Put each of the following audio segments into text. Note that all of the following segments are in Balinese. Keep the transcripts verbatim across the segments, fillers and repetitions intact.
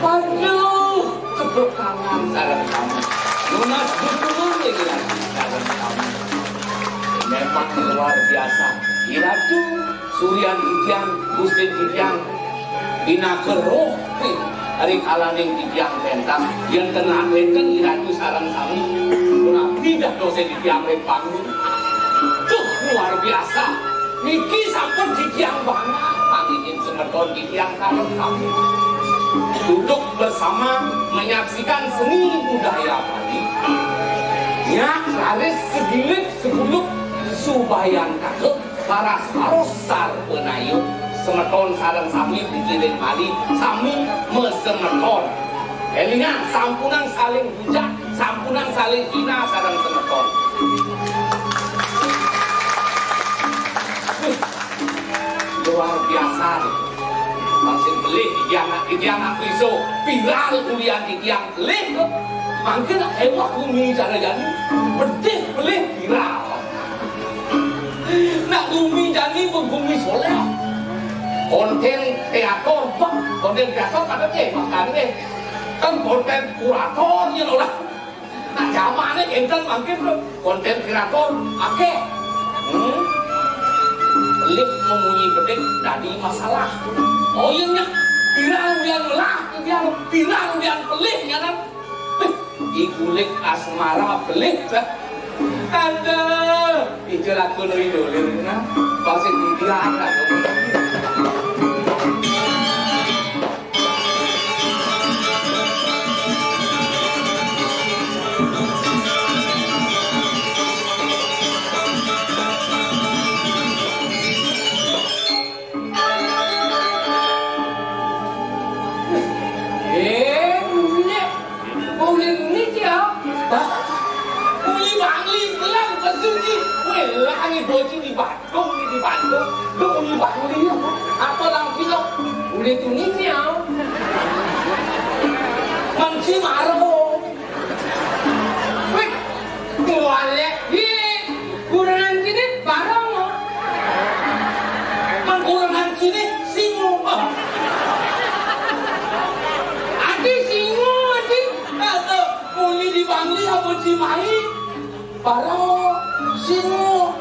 Aduh, tepuk tangan sareng sami. Nunas dukungan ring sareng sami. Memang luar biasa. Iratu Suryan titiang, Gusti titiang, pinaka roh ring kalaning titiang pentas. Yen ten wénten Iratu sareng sami, punapi dadosé titiang ring panggung. Duh, luar biasa. Niki sampun titiang banget, manggihin semeton titiang sareng sami. Duduk bersama menyaksikan seni budaya Bali. Nyak raris segilik seguluk subayantaka, paras-paros sarpanayuh, semeton sareng sami dikiring malih, sami masemeton. Élingang, sampunang saling bujak, sampunang saling hina sareng semeton. Wih, luar biasa nih. Masih beli di tiang, di tiang nak piso, viral ulian di tiang beli. Mangkin éwah gumi cara jani, bedih beli viral. Nak gumi jani begumi soléh. Konten kreator, bang, konten kreator kata cé, makanya kan konten kurator ya lah. Nah, jamané énten mangkin, Bro. Konten kreator akéh. Hmm. Pelit memunyi bedik dadi masalah. Oh iya nya. Pirang biang melah, pirang, pirang biang pelih nyanan. Beh, igulik asmara pelih. Aduh, ijo laku nuri dolir nah. Pasti didian lah. Eh, Bule, Bule niki ya. Buli Bangli belang pesuci. Wéh, langi boci di Bandung, di Bandung. Duh, Buli Bangli. Apa lang kilo? Bule tuh niki ya. Manci marmo. Wih, golek, hi, kurenan kini barang, oh. Mengkurenan kini singo. Oh. Adi singo, adi. Atau muni di Bangli apa Cimahi? Barang, oh. Singo.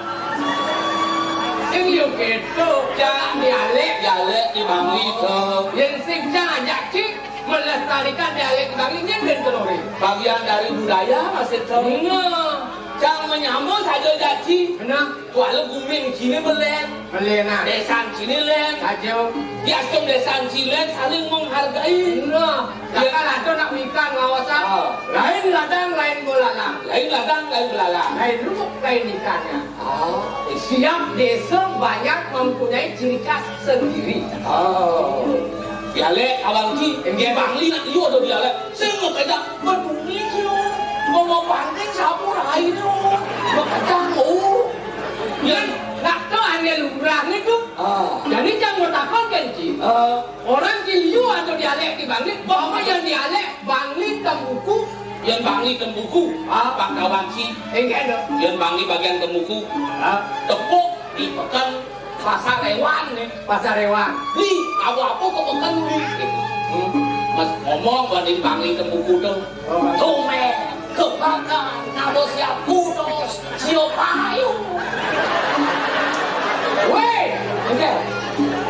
Sing yo keto, cak dialek, dialek di Bangli to. Yen sing cak ajak cik, melestarikan dialek Bangli nyen den telore. Bagian dari budaya masih to. Nah, cang menyambung saja jaji. Nah, kuala guming cine belen. Belen, nah. Desan cine len. Aja. Di asung desan cine saling menghargai. Nah, ya kan ada nak ikan ngawasan. Ah. Lain ladang, lain belalang. Lain ladang, lain belalang. Lain lubuk, lain ikannya. Ah, tiap desa banyak mempunyai ciri khas sendiri. Oh. Dialek abang ci, di Bangli nak liu ada dialek. Sing mau kerja, berbunyi liu. Mau mau panting sapu rai liu. Mau kerja mau. Yang nak tahu ane lumrah itu. Ah. Jadi jangan mau takut kan ci. Ah. Orang ci liu atau dialek di Bangli, bahwa yang dialek Bangli Tembuku. Yang Bangli Tembuku, ah, bangkawan ci. Enggak ada. Yang Bangli bagian Tembuku. Ah. Tepuk di pekan Pasar Hewan nih. Pasar Hewan. Li, apa-apa ke pekan li. Hmm. Mas ngomong banding Bangli Tembuku tuh. Oh. Tumen, kebakar, ngabo siap kudos, siap payu. Weh, oke.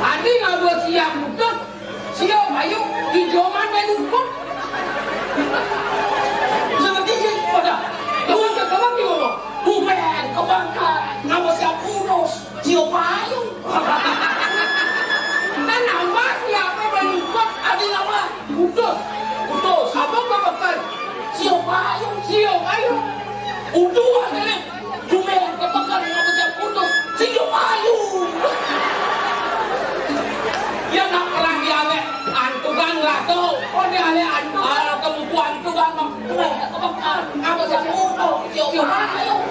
Adi ngabo siap kudos, siap payu, ijoman main ukut. Seperti sih, pada. Kawan ke kawan di ngomong. Tumen, kebakar, ngabo siap kudos. Cio payung. Kan nambah siapa berlupa? Ada nama? Putus. Putus. Apa kabar? Cio payung. Cio payung. Udah kali. Cuma kepekan nggak bisa putus. Cio payung. Ya nak perang dialek. Antukan lah tu. Oh dialek antukan. Ah, kamu buat antukan mah. Kepekan nggak bisa putus. Cio payung.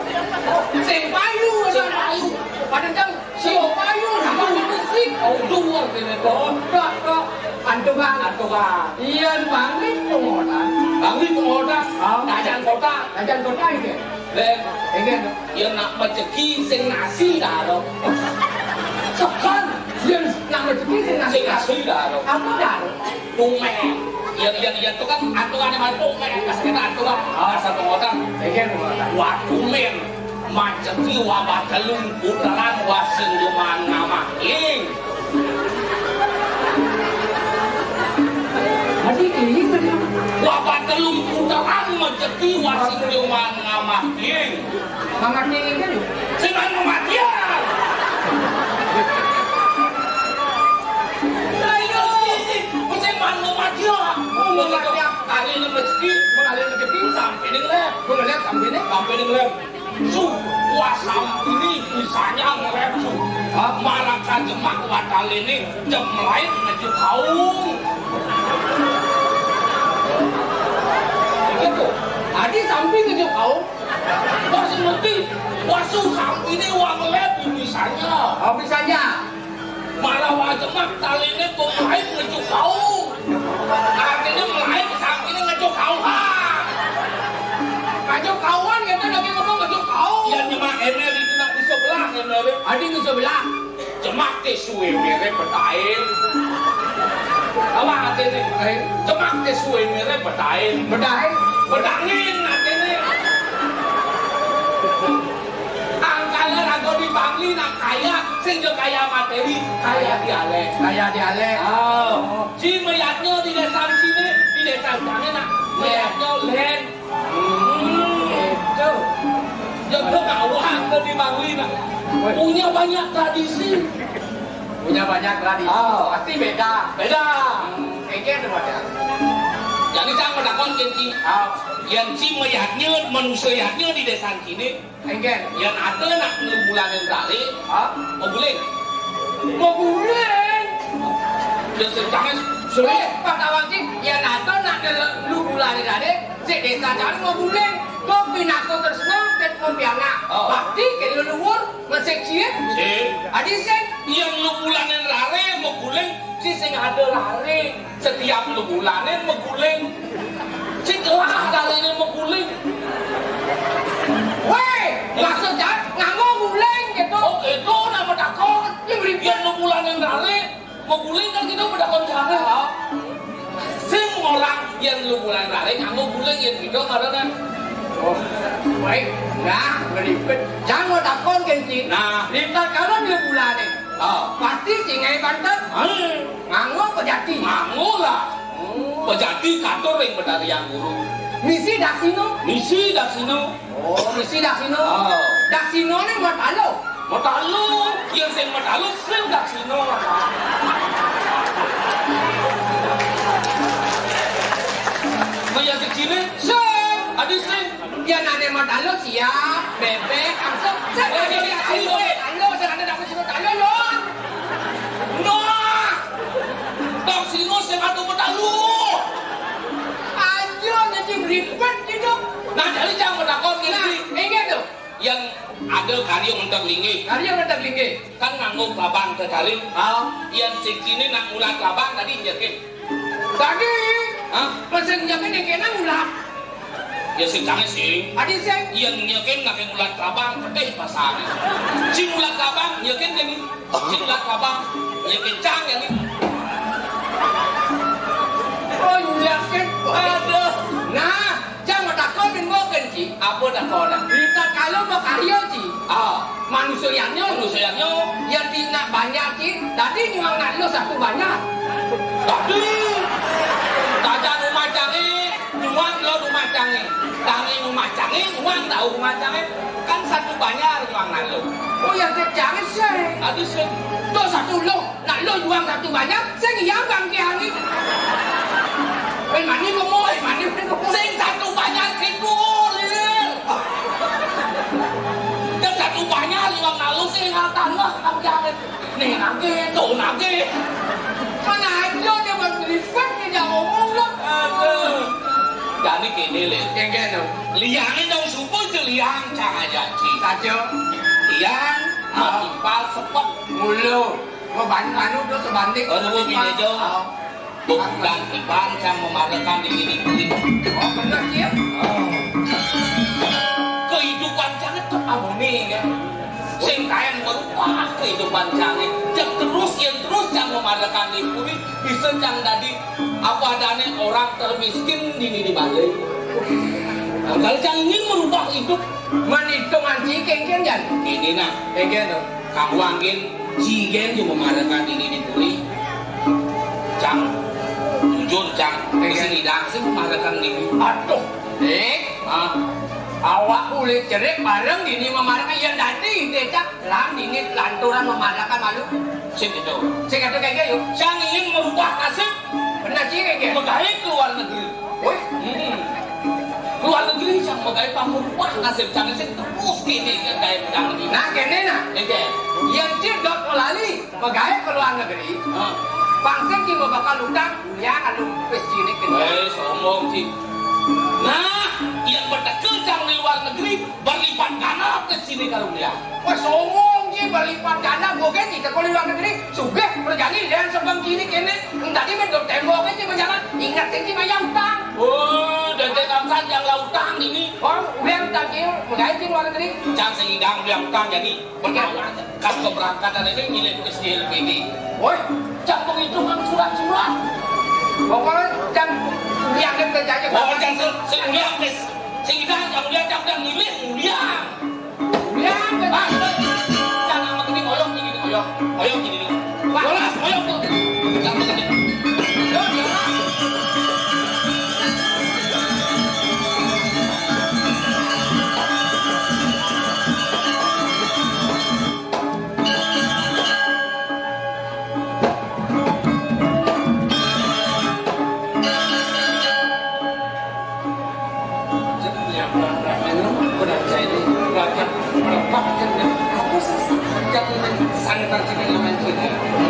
Sing payu, sing payu. Pada jam Sio payu, nambah musik. Oh, duwur kene to. Tok, tok. Antukan. Antukan. Iya, Bangli pengotan. Bangli pengotan. Ah. Kajan kota. Kajan kota ini. Lek, ini nak rezeki sing nasi dah lo. Sekan. Yen Yang rezeki sing ngasih. Sing ngasih dah, lo. Aku dah. Tumén. Yang, yang, yang tukang aturan yang mana tumén? Kasih kita aturan. Ah, satu orang. Pegang aturan. Wah, tumén. Majeki wabah telung puteran wasing jumaan ngamah ling. Adi ling tadi. Wabah telung puteran majeki wasing jumaan ngamah ling. Mangerti ini kan? Sing anu matian. Ayo, sing anu matian. Oh, mau matian. Kali ini rezeki, mengalir rezeki sampai ning lem. Mengalir sampai ning. Sampai ning lem. Su, kuasa ini bisanya ngelem, Su. Hah? Maraka jemak wataliné jemlait nuju kaung. Gitu. Adi sampi nuju kaung. Wah, si ngerti. Wah, Su, sampiné wah ngelem bisanya. Oh, bisanya. Marawa jemak taliné kok mlait ngejuk kaung. Artinya mlait sampiné ngejuk kaung. Ha. Ngejuk kauan gitu lagi ngomong ngejuk kaung. Ya nyemak éméré itu nak di sebelah éméré. Adi di sebelah. Jemak té suwé méré bedain. Apa artinya? Eh? Jemak té suwé méré bedain. Bedain. Bedangin artinya. Angkala raga di Bangli nak kaya, sing ja kaya materi, kaya dialek. Kaya dialek. Oh. Ci mayadnya di désa sini, di désa sana nak mayadnya lén. Hmm. Itu. Ya udah mawar ke di Bangli nak. Woi. Punya banyak tradisi. Punya banyak tradisi. Oh. Pasti beda. Beda. Hmm. Engké ada beda. Jadi cang menakon kén ci. Oh. Yang ci mayadnya, manusia yadnya di désa sini. Engkén, yén ada nak nglubulanin raré, hah? Maguling. Maguling? Ya, sing cangé, sing. Eh, Pak Tawang, yén ada nak ngel-, nglubulanin raré, sing désa cari maguling. Kok pinaka tresna, ket pianak. Oh. Bakti, ket leluhur, ngesik cié. Sing. Adi sing. Yén nglubulanin raré, maguling, sing, sing ada raré. Setiap nglubulanin maguling. Sing telah rariné maguling. Wéh, maksudnya nganggo guling gitu. Oh, itu nama takon. Ya, beri. Yén nglubulanin raré, maguling kan kita udah kon cara. Sing orang yén nglubulanin raré nganggo guling yén kita karena. Oh, baik. Nah, berikut. Jangan takon, Kenci. Nah. Lipat kalau nglubulanin. Ah. Pasti cingai banten. Ah. Nganggo pejati. Nganggo lah. Oh. Pejati katur ring Betari Hyang Guru. Misi daksina. Misi daksina. Oh, misi daksina. Ah. Daksina né matala. Matala. Yén sing matala sing daksina. Maya sing cilik sing. Adi sing. Yén ané matala siap, bébék, angsuh. Sing ané dapur sing matala, sing ané dapur sing matala, Lur. Nah. Bang Sino sing atu matala. Ayo, jadi beribet gitu. Nah, jadi jangan matakon. Nah, gini. Inggih to. Yén ada karya mentek linggih. Karya mentek linggih. Kan nganggo klabang kekali. Ah. Yén sing ciné nak ngulat klabang tadi nyekin. Tadi. Hah? Mesin jamin yang kena ngulat. Ya sing cangé sing. Adi sing. Yén nyekin nak ngulat klabang, pedih pasang. Sing ngulat klabang, nyekin kan. Sing ngulat klabang, nyekin cang kan. Oh, nyekin. Aduh. Nah, cang matakon bin moken, Ci. Apa takon? Kita kalau mau karya, Ci. Ah. Manusianya, manusianya, ya dina banyak, Ci. Tadi nyuang nak lo satu banyak. Tadi. Tadi rumah cangé, nyuang lo rumah cangé. Cangé rumah cangé, nyuang tahu rumah cangé. Kan satu banyak nyuang nak lo. Oh, ya, cangé sih. Tadi sih. Tuh satu lo. Nak lo juang satu banyak, sing iya bangkiané. Eh, mani ngomong, eh, mani ngomong. Sing satu banyak kidul, Lil. Yang satu banyak, liwat nalu sing ngatan mah, bangkiané. Nih, nagih, tuh, nagih. Mana aja dia buat ribet, dia ngomong, lo. Aduh. Jadi gini, Lil. Yang kayak itu. Liangin dong, subuh, liang, cang aja, Ci. Saja. Liang, ah, timpal, sepet. Mulu. Gua ban-, anu, gua sebanding. Oh, lu bini aja. Oh. Tuh, dan Iban yang memamerkan di sini kulit. Oh, bener, Cil. Oh. Kehidupan jangan tetap harmoni, ya. Sing kain berubah kehidupan jangan. Yang terus, yang terus, yang Tekan di puri, bisa cang dadi apa adane orang termiskin dini di balai. Nah, kalau cang ingin merubah hidup, man itu manci kengken jan. Ini nah, kengken tuh. Kamu angin, cigen juga marakan dini di puri. Cang, jujur cang, bisa ngidang sih marakan dini. Aduh, eh, ah, awak kulit cerik bareng dini memarakan yang dadi, deh, cang. Lang dingin lanturan memadakan malu. Sing itu. Sing itu kayak gitu. Yang ingin merubah nasib. Benar sih kayak gitu. Megawe ke luar negeri. Woi. Hmm. Ke luar negeri yang megawe pangubah nasib, jangan sing terus kini ke gaya negeri. Nah, kene nah. Oke. Yang cil dot lali megawe ke luar negeri. Heeh. Bangsa ki bakal utang, ya kalau pes cilik kene. Eh, sombong sih. Nah, yang bertekel cang di luar negeri, berlipat ganda ke sini kalau dia. Wah, sombong ji, berlipat ganda. Gua kan kita kalau luar negeri, sugih, berjani dan sebelum kini kene. Tadi mendok tembok aja berjalan. Ingat sih, bayar utang. Oh, dan dia nangsan yang lah utang ini. Oh, udah utang ji, berjani di luar negeri. Cang sehingga udah utang jadi. Berangkat, kan keberangkatan ini ngiling ke S D L P D. Woi, cang penghitungan surat-surat. Pokoknya cang yang dia percaya. Pokoknya cang se-, se-, uliang, Kris. Sing kita cang uliang, cang udah ngiling, uliang. Uliang, ah, cang sama gini, oyong gini, oyong. Oyong gini, nih. Wah, oyong tuh. Cang sama gini. Yo, yo.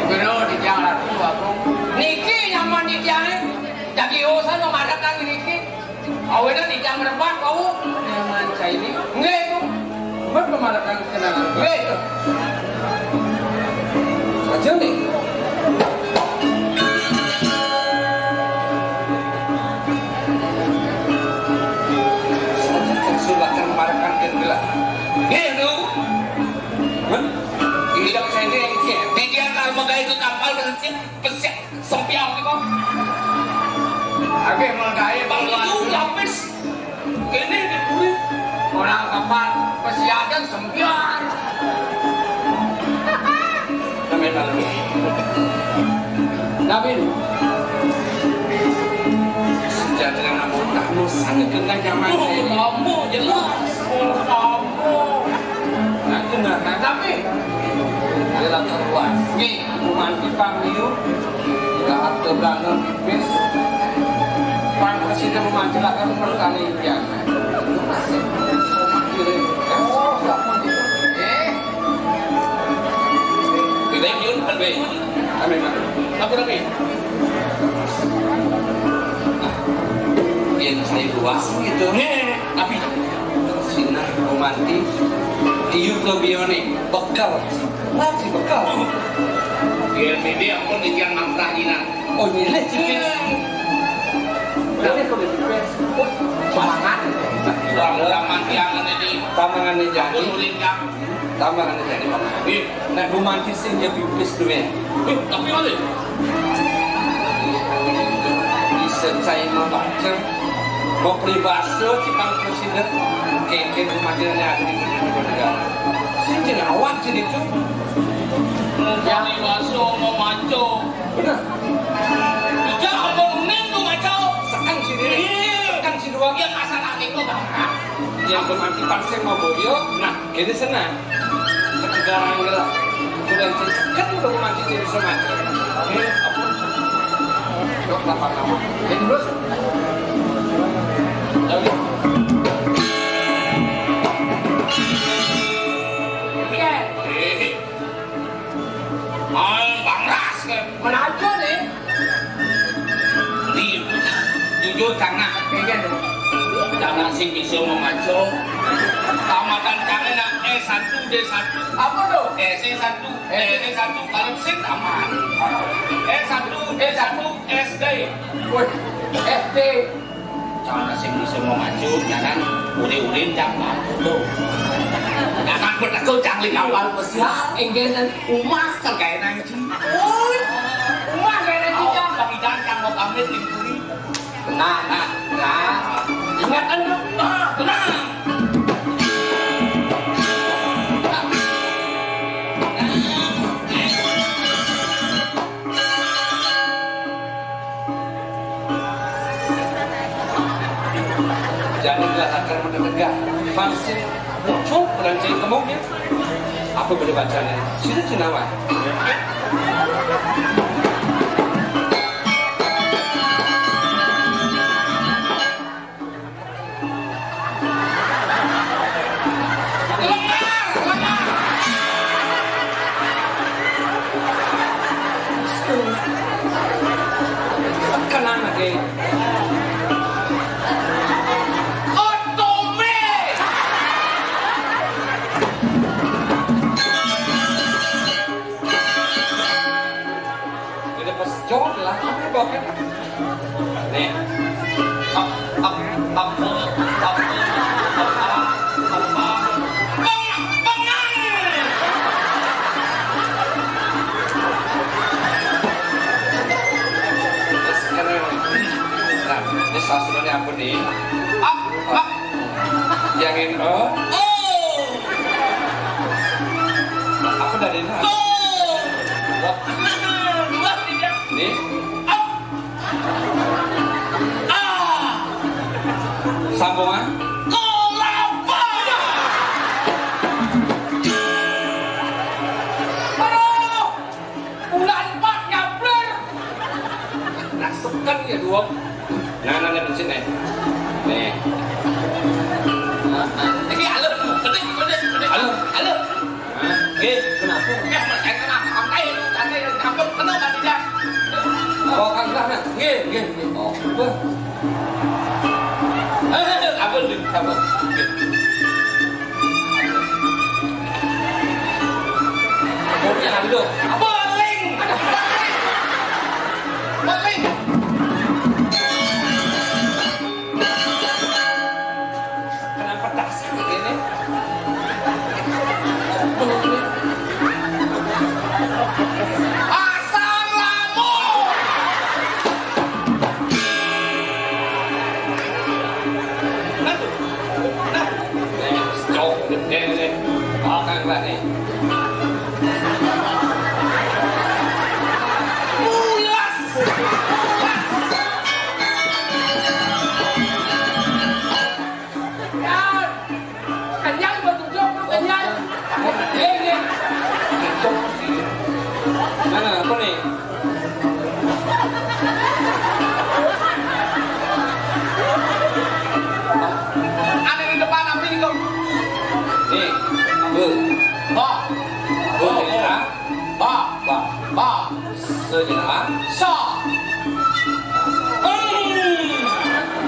Bener di jalan tuh aku. Niki nyaman di jalan. Jadi urusan memadatkan niki. Awena tidak merebak kau. Nyaman saya ini. Nggih, Bu. Buat pemarakan kenangan. Nggih. Saja nih. Saja kan sudah kan marakan kendela. Nggih, Bu. Hah? Tidak saya ini yang kian. Tidak kalau megai ke kapal berhenti. Pesek sempiang gitu. Oke, menggawe bang itu lapis. Kene di puri. Orang kapan pesiadan sempiang. Sampai malam. Tapi sejahtera nama utama sangat kena zaman. Oh, kamu jelas. Oh, kamu. Nah, benar, nah, tapi dia lah keluar. Nih, aku mandi pang liu. Lahat ke belakang pipis. Pang ke sini rumah celaka perkali biasa. Masih rumah kiri. Eh. Kita yun, kan, be? Kami, Pak. Apa lagi? Yang saya luas gitu. Nih, tapi Sinah romantis. Iu klebione bekal. Lagi bekal. Yen ini ampun iki yang nang perajinan. Oh, nyilih cilik. Dari kalau di pes. Semangat. Zaman tiangan ini. Tamangan ini jadi. Ulin yang Tambah kan jadi Pak. Ih, nek romantis sing ya pipis duwe. Ih, tapi kali. Bisa saya membaca. Mau peribahasa, cipang presiden. Kengkeng romantis ada di negara. Sing jeneng awak sini tuh. Mau peribahasa, mau maco. Bener. Iya, apa meneng tuh maco? Sekan sini. Iya. Sekan si dua. Yang asal angin kok gampang. Yang berarti parsing mau boyo. Nah, ini senang. Ketegangan gitu. Bukan kan udah mati jadi semacam. Ini apa? Dok, apa nama? Ini terus. Iya. Eh, Bang Ras kan. Menajo nih. Di, jujur karena kayaknya tuh. Karena sing bisa memaco. Tamatan karena S satu D satu. Apa tuh? S satu, S satu kalau sing taman. S satu D satu S D. Woi, S D. Cara sing bisa mau maju, jangan uri-urin cang maju tuh. Jangan bertegur cang lingawal pesiar, enggak dan umas terkait nanti. Woi. Amit diburi. Nah, nah, nah. Ingatan lu. Nah, nah. Jadi dilatarkan menegak. Masih muncul, bukan cai kemuk ya. Apa boleh bacanya? Sini cinawa. Lengar, lengar. Kenapa, Dek? Otome. Jadi pas jawab lah, apa yang bawa kita? Nih. Up, up, up, up, up, up, up, up. Bang, bangang. Terus keren. Nah, ini salah satunya apa nih? Up, up. Yang ini, oh. Oh. Apa dari mana? Oh. Wah. Luar tidak. Nih. Up. Ah. Sambungan. Kolapa. Aduh. Bulan empat nyabler. Nah, sekan ya, dua. Nah, nah, nah, pencet nih. Nih. Nah, nah. Ini alur, petik, petik, petik. Alur. Alur. Hah? Nggih, kenapa? Eh, mereka kenapa? Santai, santai, santai. Kenapa, Pak Rijal? Oh, kagak, nah. Nggih, nggih, nggih. Oh, wah. Eh, eh, eh, apa tuh? Apa? Nggih. Pokoknya alur. Apa? Ling! Ling! Kenapa tak sih ini? Asam lambung. Nah tuh. Nah. Cok, gede nih. Makan, Mbak, nih. Mulas. Mulas. Kenyang, kenyang, betul, kenyang. Iya, iya. Mana, apa nih? Ada di depan, apa ini, kok? Nih, bu. Ba. Bu, ya. Ba. Ba. Ba. Sejenak. Sa. Hmm.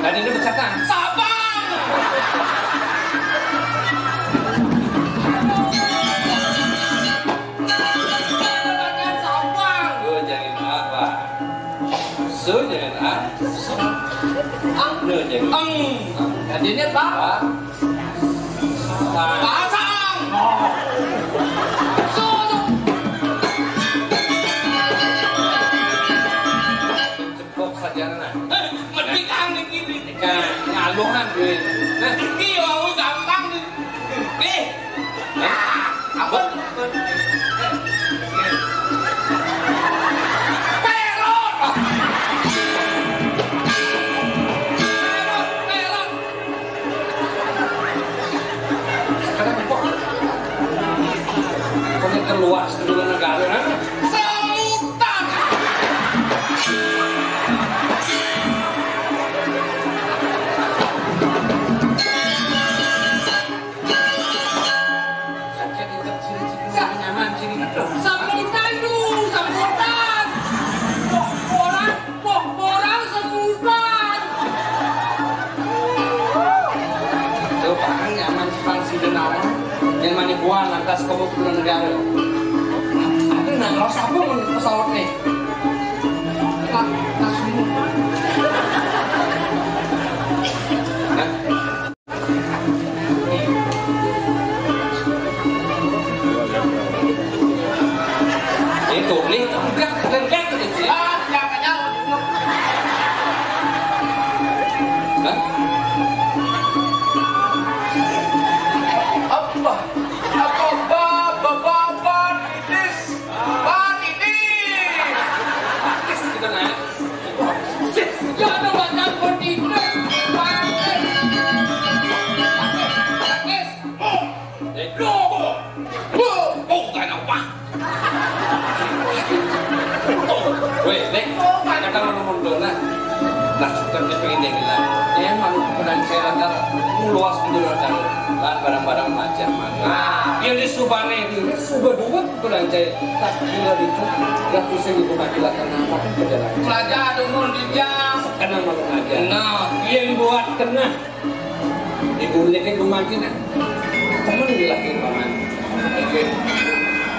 Dan ini berkata, Sabang. Sabang. Gue jadi apa? Su jadi a. Ang. Lu jadi ang. Tadinya apa? Apa? Pasang. Su. Cukup saja nah. Eh, mending ang ini. Nah, ngaluhan duit. Nah, iki yo gampang. Nih. Nah, apa? Pelot. Pelot, pelot. Kenapa kok? Kok ini keluar dulu negara, kan? Semutan. Samutan lu, samutan. Boh, boran, boh, boran, samutan. Tuh, pakai nyaman, Jepang, sini nama. Yang mana buah, lantas kamu pulang negara. Ada nang, lo siapa mau pesawat nih? Nah, nah, semua. Nah. Itu, nih, enggak, enggak, enggak, enggak. Ah, enggak, enggak. Ya ada batang kontiner. Pakis. Pakis. Loh. Loh. Loh, kayak apa? Weh, Nek, kata lu ngomong dona. Nah, suka dia pengen dia bilang, emang keadaan saya lantar luas gitu loh, kan. Lah, barang-barang macam mana. Nah, dia di Subane, dia di Suba dua keadaan saya. Tak gila gitu. Lah, pusing ibu mati lah, kenapa kan perjalanan. Raja, ada umur di dia. Kenal malu aja. Nah, yang buat kena. Ibu ini kan rumah kita. Temen di laki paman. Oke.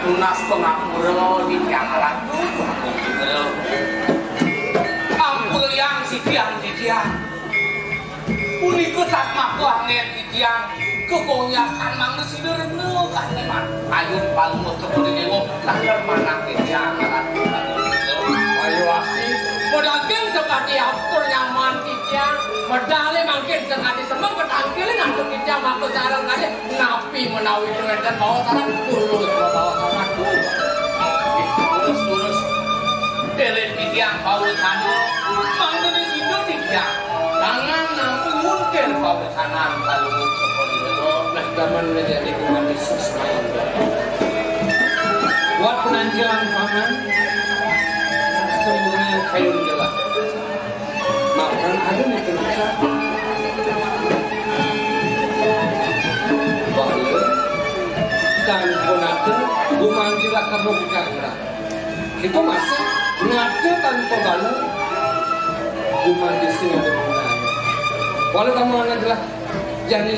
Tunas pangapura di kamar aku. Ampun yang sikian sikian. Punika satmaku angin titiang. Kekonyakan mangda sida rena kaneman. Ayun palungguh Cokor I Dewa. Langgar manah titiang. Ayo, Ati. Modal ken sakadi atur nyaman titiang. Medale mangkin sakadi semeng, ketangkilin antuk titiang maka sareng kalih. Napi menawi wenten bawa sareng? Tulus bawa sareng. Terus, terus. Eling titiang pawesana. Mangda sida titiang. Tangan nampi nguntil pawesana. Saluhur Cokor I Dewa. Nah, taman menjadi umat Yesus main. Buat penampilan paman, semuanya kayu jelas. Makan ada nih kencang. Bala, dan ponata, gumanti lah kamu bicara. Kita masih ngata tanpa bala, gumanti sing ada gunanya. Walau kamu anak jelas, jadi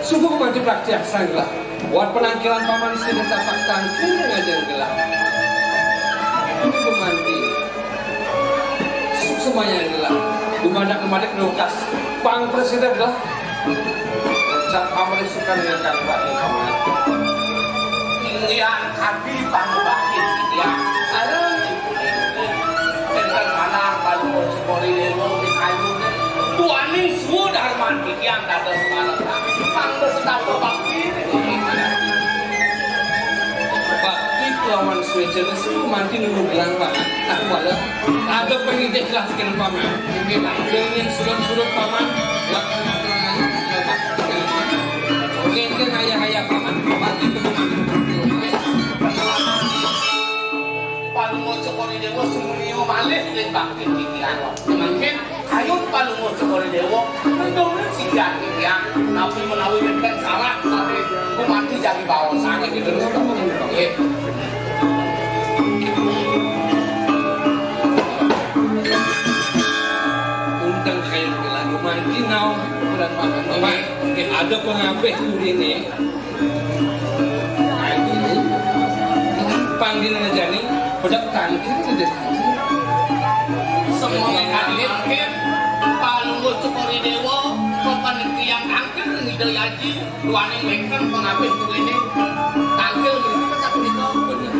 sungguh gumanti praktiak sanglah. Buat penampilan paman sing tapak tangkil ngajeng gelah. Ini gumanti. Semuanya adalah gumadak-gumadak nukas pang presiden adalah cap amri sukan dengan kang Pak Muhammad. Inggian kadi pang bakti titiang sareng ibu-ibu. Enten manah kalau mau sekori lelo di kayu. Tuaning suhu darman titiang dados malam. Pang besetata bakti. Bakti kelawan suwécana sing manti nunu gelang, Pak. Nah, wala ada pangidih lah kena paman. Oke, Pak. Dengan surut-surut paman. Oke, kan ayah-ayah paman. Bakti itu paman. Oke. Palungguh Cokor I Dewa sumuni malih ring bakti titiang. Mangkin Ayun Palungguh Cokor I Dewa, mendungan sikian titiang, napi menawi wénten salah sané gumanti jagi baosan gitu terus. Nggih. Unteng kayun kula gumanti naon bulan makan. Nggih, ada pengabeh kudiné. Panggil jani, bedak tangkil, bedak tangkil. Semua kali mangkin, Palungguh Cokor I Dewa, kapan tiyang tangkil, Ida Yaji, duaning wénten pangabih kuwéné, tangkil mriki sapunika. Bener.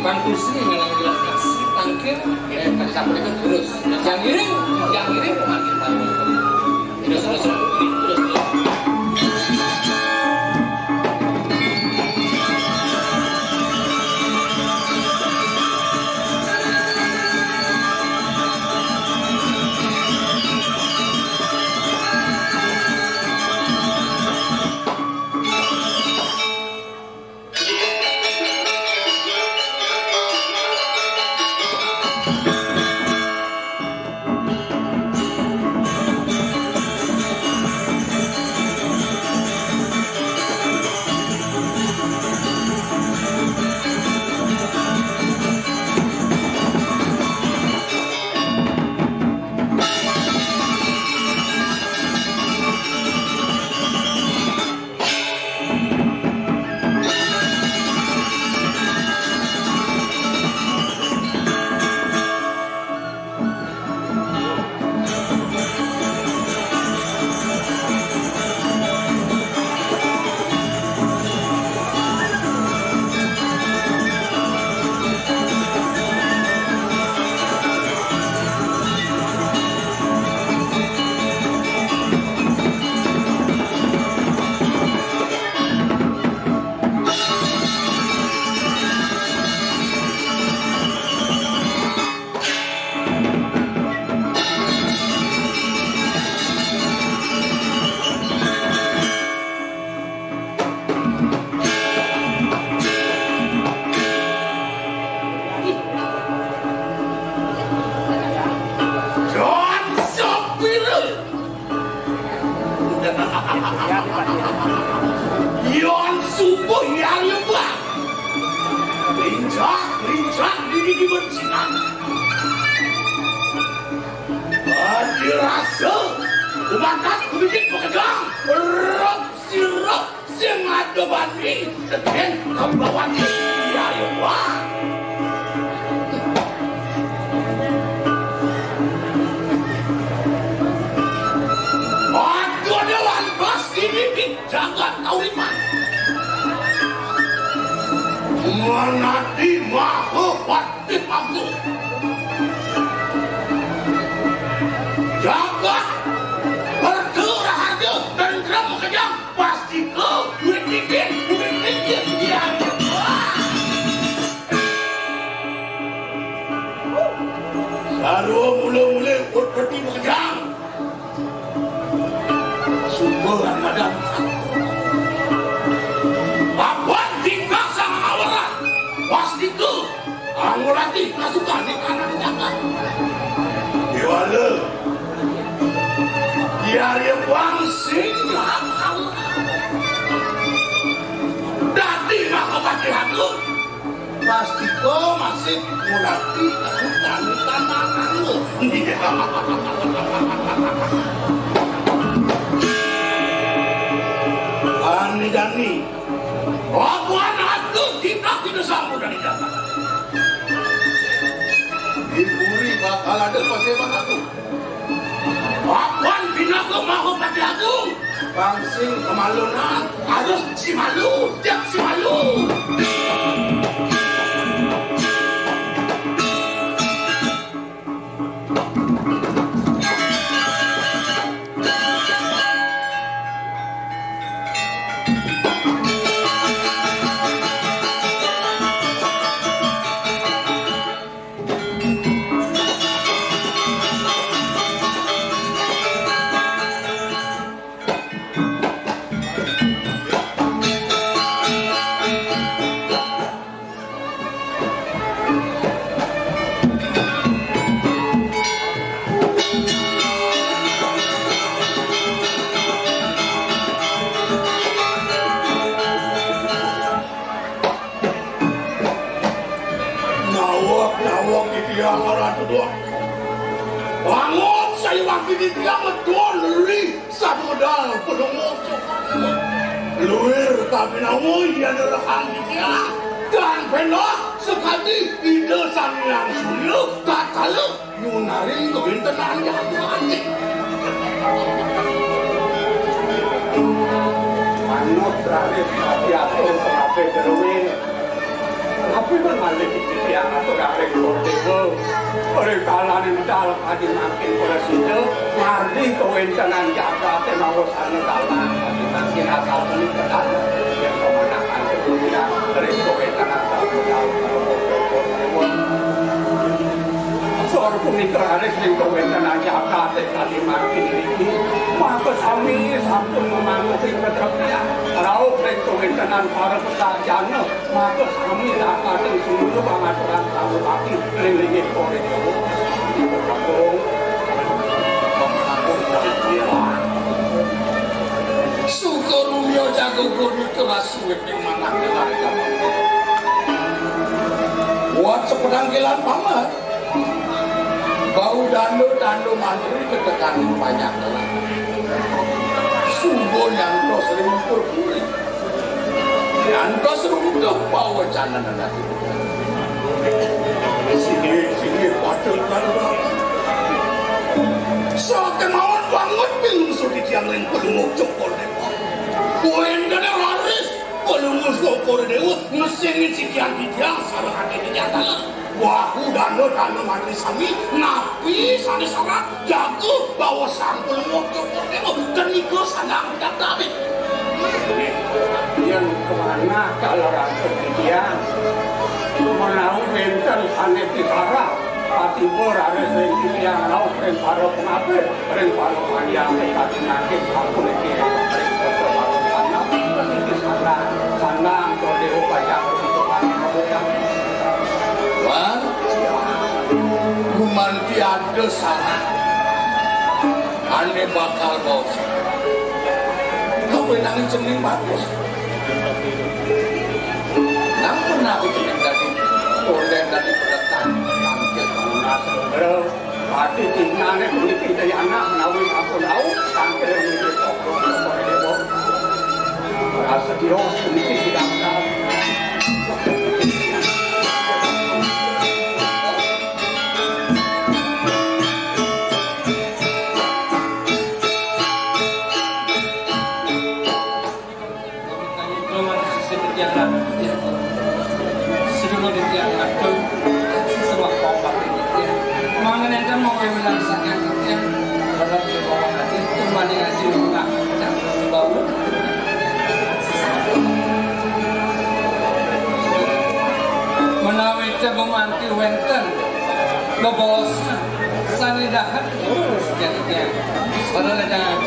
Bang Kusri, ngelang jelas kasih, tangkil, ya, sapunika terus. Yang ngiring, yang ngiring, pangabih Palungguh. Ibu Cina. Adi rasa, kumakat kubidik makejang, rop sirop sing ada bani, teken kawibawani. Ya, ya, wah. Aduh, ada lantas ini di jagat Kauripan. Manati maha patih agung. Jagat berkah raharja, tentrem kejang, pastika duit linggih, duit linggih. Ya. Sarwa mula-mula put peti makejang. Suba Ramadan. Apan tingkah sang aweran. Pastika anggurati pasukan di kanan jagat. Déwala. Diarya pang sing hal-hal. Dadi maka patih agung. Pastika masih ngulati kanutan-kanutan anu. Ani jani. Apan atur kita, kita sambut dari dalam. Di puri bakal ada paseban aku. Apan pinaka maha patih agung. Pang sing kamalunan harus si malu, tiap si malu. Nawak-nawak titiang Ratu Dua. Bangun sayuwakti titiang medun ri samudal penunggu. Luir kabinawa iya nerehang titiang. Dan pendak sekadi Ida Sang Hyang Surya tatkala nyunarin kawéntenan jagat. Manut raris ati atur pangabih druwé. Napi men malih titiang atur ring Guru Déwa. Ri kalaning medal kadi mangkin prasida, ngardi kawéntenan jagaté mawa sana dalang kadi mangkin asal punika dalang. Yén pamanakan titiang ring kawéntenan asal medal. Sor punika raris ring kawéntenan jagaté kadi mangkin niki, maka sami sampun mamantuk ring katreptian. Rauh ring kawéntenan para pusarjana, maka sami lakatan sumunu pangaturan pangulati ring linggih Guru Déwa. Suka rumya jago guru kemasuit ing manah keluarga. Buat sepedang kilan pamer. Bau dando-dando mantri ketekan banyak telah. Subo nyantos ring puri. Nyantos runtuh pawacanan anak. Sini, sini, patut lalu. Sakémaon banget bingung sudi tiang ring pedunguk cokor dewa. Kuwi dene raris. Pelungguh Sokor Dewa ngesingin sikian titiang sareng ati titiang taler. Wahu dana dana mantri sami napi sane sarat jaga bawa sang pelungguh Sokor Dewa kenika sanang daptari. Yen kemana kalau rasa titiang menawi wenten sane pisarak patiba raris ring titiang rauh ring para pengabih. Ring para panjang kadi mangkin sampun iki ring kota Barukan niki sandang, sandang kode upaya untuk Barukan. Wan, gumanti ada salah ane bakal bos. Kau benang cening bagus. Namun aku cening tadi. Kondén dadi pedetan, tangkil tunas, lho. Ati tingane puniki dayana menawi sampun rauh, tangkil puniki pokok, pokok dewa. Prasetyo puniki didaftar. Sedulur titiang atur sembah pambatin titiang. Mangda enten mawé milang saking titiang, dalam kekuatan hati, kembali ngaji rumah, bau. Menawi gumanti wénten bebaosan sané dahat, jadi titiang. Saudara jangan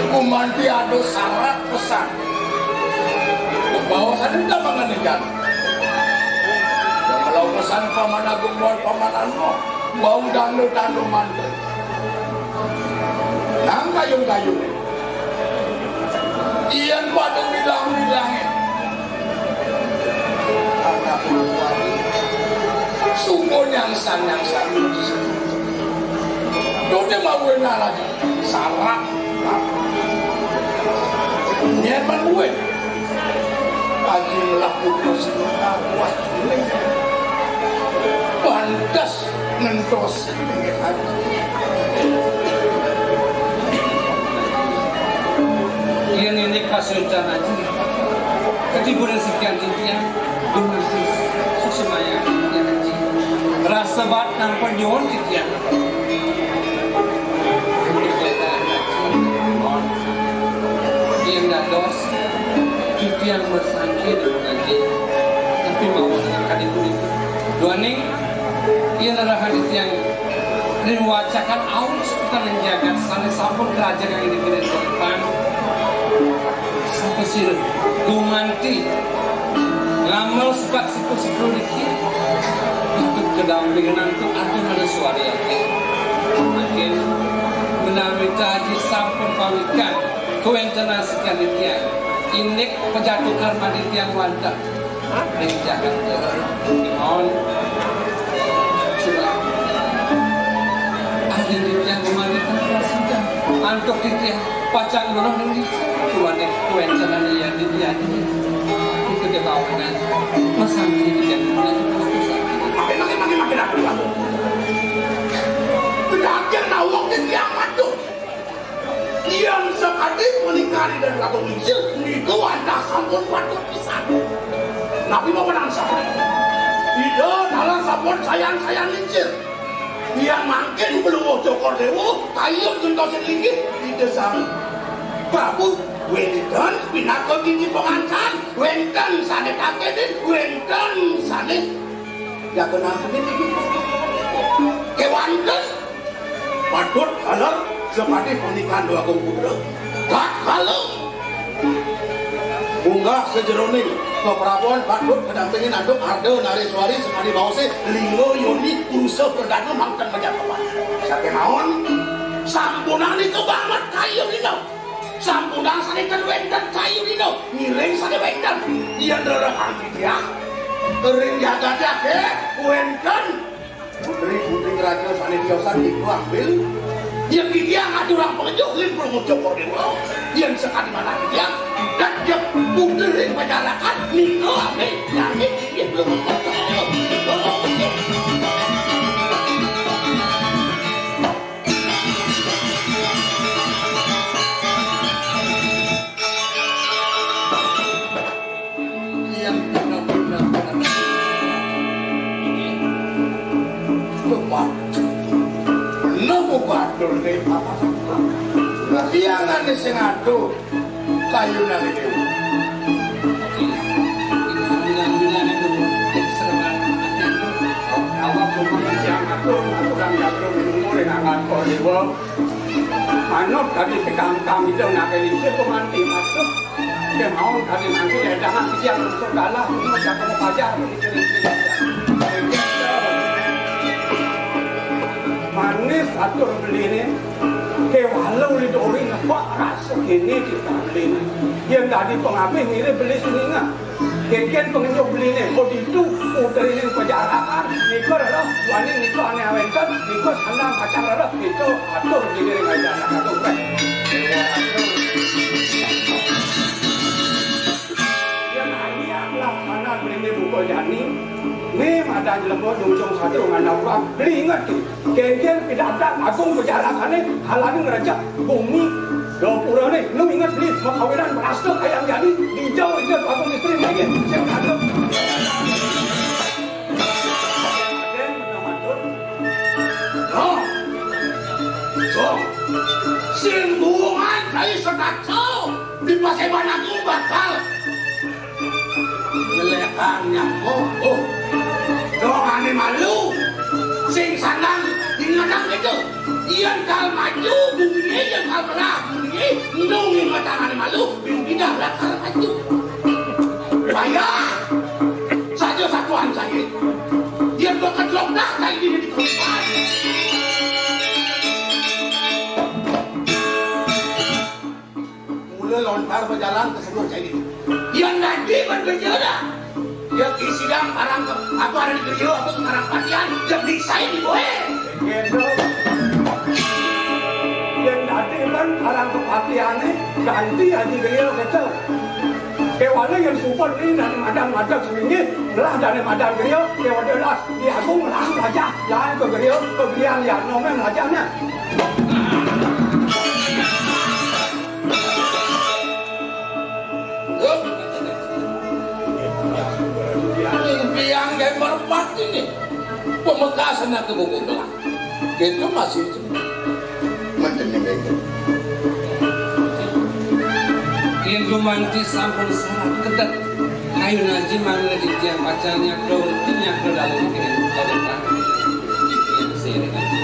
Gumanti ada sarat pesan. Bahwa saya tidak mengeningkan. Yang kalau pesan Paman Agung Mual Paman Anu, bau dando-dando mantel. Nang kayung-kayung. Iyan pada bilang-bilangin. Anak luar. Suko nyangsan-nyangsan. Dode mau lagi. Salah. Nyeman gue. Aji ngelah putus. Wah, pantes ngentos. Yen indik pasuecan aji, ketiburan sekian titiang, dumasih suksmayang titiang aji. Rasa bat nampa nyuwun titiang. Yen dados, titiang masangkir dengan aji. Tapi mawon kadi punika. Duaning Yen rahayu titiang ring wacakan aur sepitan ing jagat sané sampun karajegang ing negeri Jepang, sapasira gumanti ngamel sepat siku-siku niki, patut kadampingan antuk atur Madaswari ati. Mangkin menawi taji sampun pawikan kawéntenan sekian titiang, indik pajatu karma titiang wantah. Ring jagat Dewa. Mohon. Sudah. Adi titiang memalihkan prasida. Antuk titiang pacang menuh ring desa. Tuan yang tuan jangan iya di dia di. Itu dia bawakan. Masang di dia di dia. Makin, makin, makin, makin aku. Bedakin nawak titiang matu. Yang sakadi punika Ida Ratu Lingsir, niku wantah sampun patut pisan. Napi mawon angsal? Ida taler sampun sayan-sayan lingsir. Yang mangkin belungguh Cokor Dewa, kayun gentosin linggih, Ida Sang Prabu, wénten pinaka gigi pangancan, wénten sané takénin, wénten sané jaga nampénin. Kéwanten Patut taler sakadi pangandikan Dwagung Putra. Tatkala munggah sajeroning paprabon patut kadampingin antuk Arda Nareswari sakadi baosé lingga yoni purusa perdana mangkin majakawan. Sakémaon sampunang nika banget kayun dina. Sampunang sané ten wénten kayun dina. Ngiring sané wénten. Yén rerehang titiang ring jagaté wénten. Putri-putri raja sané tiosan nika ambil. Yén titiang aturang pangejuh ring Prabu Cokor Dewa. Yén sakadi manah titiang, dat yén putri pajarakan nika ambil. Nanging inggih belum. Yen bener-bener bener. Inggih. Bapak. Bener, Bu Batur, nih, Bapak. Berarti yang ane sing adu kayunan iki. Inggih. Ibu bilang-bilang itu, Bu. Sereman. Awak bukan yang atur, kurang jatuh, mulai ngangat kok, Ibu. Manut dadi pikangkang ida nake lingsir gumanti matuh. Kemawon dadi mangke ledangan titiang untuk kalah, untuk jaga pajar. Satur beliné, kéwala uli dori ngebak rasa kéné titah beliné. Yén dadi pangabih mirib beli suningah. Kénkén pangenjuk beliné, oh ditu putriné pajarakan, nika rereh, duaning nika ané awénten, nika sandang pacang rereh, nika atur diri ring anak atur. Yén ané laksanan beliné buka jani, né madan jelema nyungsung sadurung ngandap, beli inget tu. Kénkén pidartan agung pajarakané kalaning ngrejek gumi Dapurané, nu inget beli makawinan prasta kayang jani, dija ija agung istri lagi. Sing kagem. Nah, Cong, sing buungan kai sekaca di Paseban Agung bakal Ngelekang nyangkut. Oh. Dongane malu. Sing sanang dingenang gitu. Yen kal maju, bunyi, yen kal melah, bunyi, nung ingetangane malu, bingung pindah lakar maju. Bayar. Saja satuan saya. Yen bakat lokdah, kali ini di tempat. Mula lontar bejalan ke sebuah cai. Yang nanti berbeda dah. Yang isi dang parang ke apa ada di kerja apa ke parang patian yang bisa ini boe. Yang nanti kan parang kepatian ni ganti aja kerja kecil. Kewana yang super ni dan madan-madan sini lah dari madan kerja kewana lah di aku melang raja lah ke kerja ke biang yang nomen raja nah. Impian gambar empat ini. Pamekasan aku buku gelang. Itu masih macam ni. Yen gumanti sampun sarat kedek, kayun aji mangda titiang pacang nyakda wenti nyakda dalem kene kadepan. Titiang sering aji.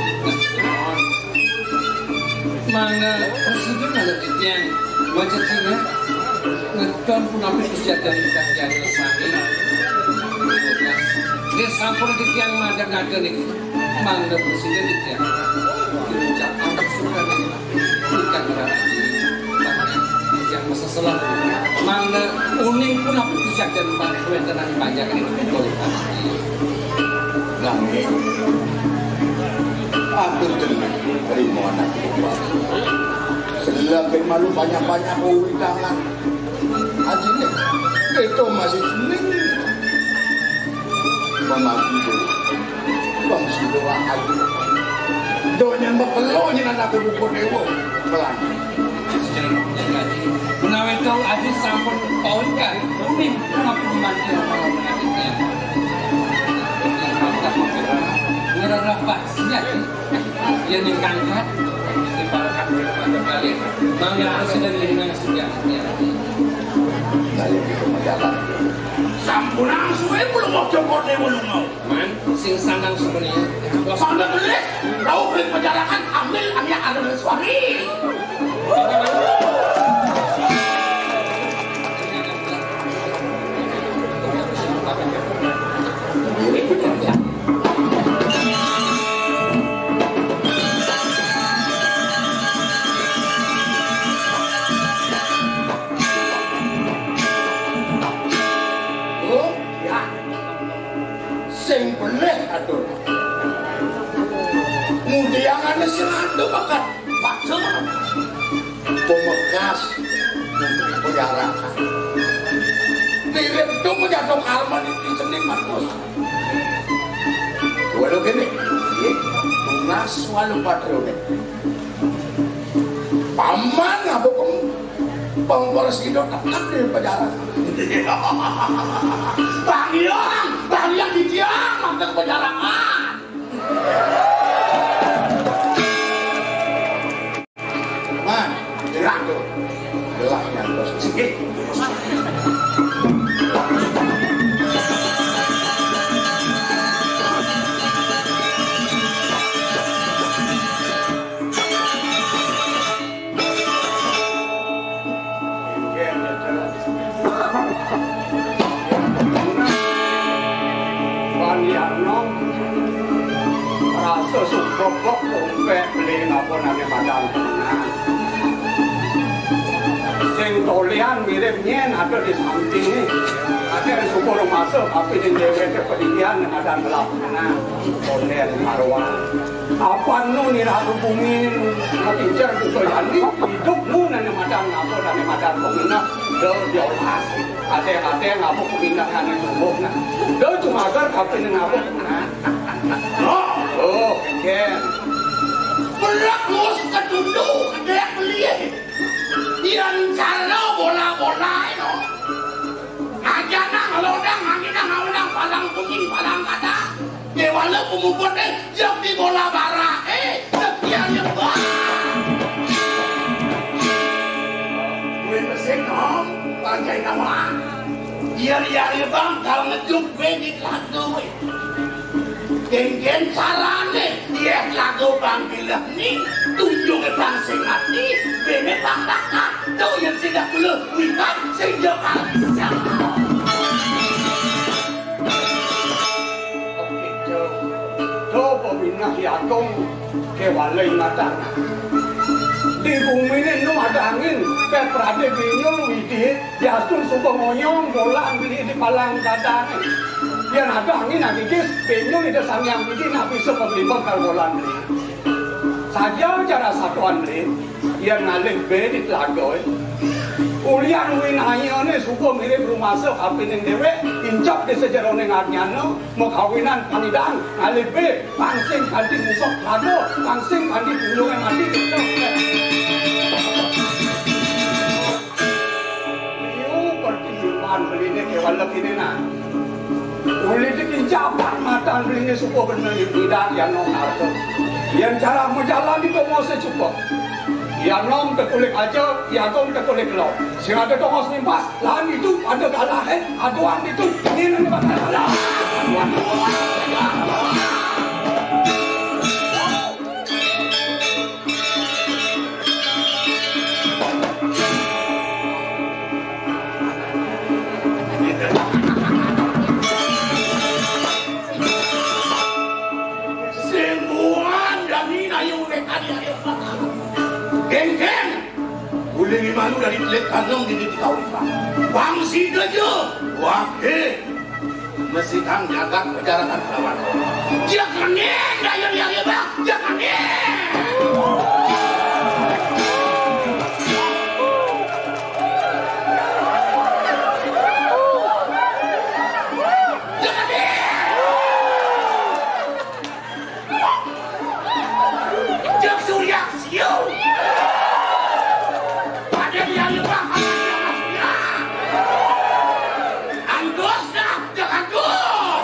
Mangda prasida mangda titiang maca tingah ngeton punapi kesejahteraan ingkang jaya sami. Nggih sampun titiang mangda ngada niki. Mangda prasida titiang. Diucap angkep sukan ingkang Ida Aji. Titiang maseselan. Mangda uning punapi kesejahteraan wénten ing panjakan ing Nanging atur tenang, terima anak buah. Selebih malu banyak-banyak uwidangan. Ajine, kita masih cening. Pemati dulu. Bang Sido Rahayu. Donya mepelo nyen anak buku dewa. Pelangi. Menawi to aji sampun paun kari kuning, menawi mandi malam adiknya. Ngererah bahasnya, ya. Yang dikangkat, dibalakan oleh mata kalian. Mangga harus ada di mana sudah, ya. Saya di rumah jalan. Sampunang suwe belum mau cokor dewa lu mau. Man, sing sanang sebenarnya. Sampai belis, tahu beri penjarakan, ambil anak ada suami. Oh, ya. Sing pelih atur. Mudiangane sing adu bakat. Pacul. Pemekas. Penjarakan. Mirip tu menjatuh karma di seni makus. Walau gini. Tunas walau patrone. Paman apa pem pengpores Indo tetap di penjara. Bang Yang, Bang Yang di dia mantap penjarakan. Man, gerak tu. Gelahnya terus. Sikit. Pan Yarno, rasa suka Kok tumpék beli ngapa nane madan pemenang. Sing tolian mirip nyén ada di sampingé. Ada yang syukur masuk, tapi di déwéké pedidian yang ada ngelap pemenang. Kondén marwah. Apa nu nira bumi nu pincer buka jandi, hidup nu nane madan ngapa nane madan pemenang. Dol diolas. Ada-ada ngapa pemenang ane tumbuh nah. Dol cuma agar kapan ngapa pemenang. Oh, oh, kéngkén. Berak mus kedulu, kedék beli. Yén cara bola-bola, no. Aja nang lodang, angin nang, awél nang, palang kuning, palang kada. Déwala pemuput, eh, jam di bola bara, eh, jam dia nyebak. Gue mesin, no, pakai nama. Biar ya, bang, kalau ngejuk gue di lagu, eh. Kéngkén carané, yén lagu bang bilih ni, tunjungé bang sing ati, béné bang bakat, to yén sing dak beluh, wikan sing yo kabisang. Oké, Jo. To peminah Agung, kéwala ingatan. Di guminé nu ada angin, pepradé binyul widhi. Yastun suka ngoyong bolan beli di palang dadané. Yén ada angin agigis, binyul Ida Sang Hyang Widhi nak bisa paglibet karo bolan beli. Saja cara satuan beli, yén ngalih bé di telaga, eh. Ulian winayané suka mirip rumasa kapining déwék, incep di sajeroning arnyana, makawinan pangidang, ngalih bé, pangsing kanti musok telaga, pangsing kanti punjungé mati, gitu. Liu pertimbang beliné kéwala kiné nah. Uli dikincapan matan beliné suka bener idak ya nom harta. Yén cara majalan di tongosé cukup. Ya nom tekulik aja, ya gong tekulik lo. Sing ada tongos nimpas, lan itu ada galahé, aduan itu. Ini bakal kalah. Aduan, aduan, aduan. Sembuhan dani nayu wétan ya. Kéngkén. Uling malu dari telik tanam di di kau. Bang si gajah. Wah, eh. Mesti kang jagat pejarakan lawan. Dia kening, dayun yang hebat. Dia kening. Dia kening. Jeng Surya siu. Pada dia lupa, pada dia Surya. Antus dah, jeng antus.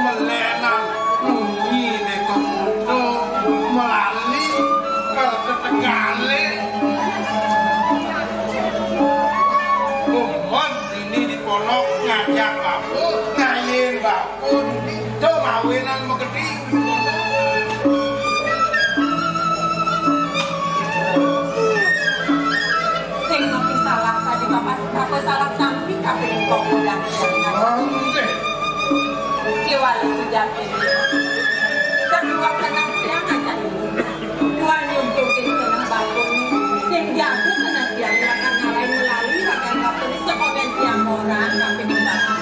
melenan, munyi deka kuda melali ke tetegale. Yakin. Kedua tenang tiang aja dulu. Dua nyuntukin tenang batu. Sing jago tenang tiang akan ngalahin melalui rakan batu ini sekolah tiang orang tapi di batu.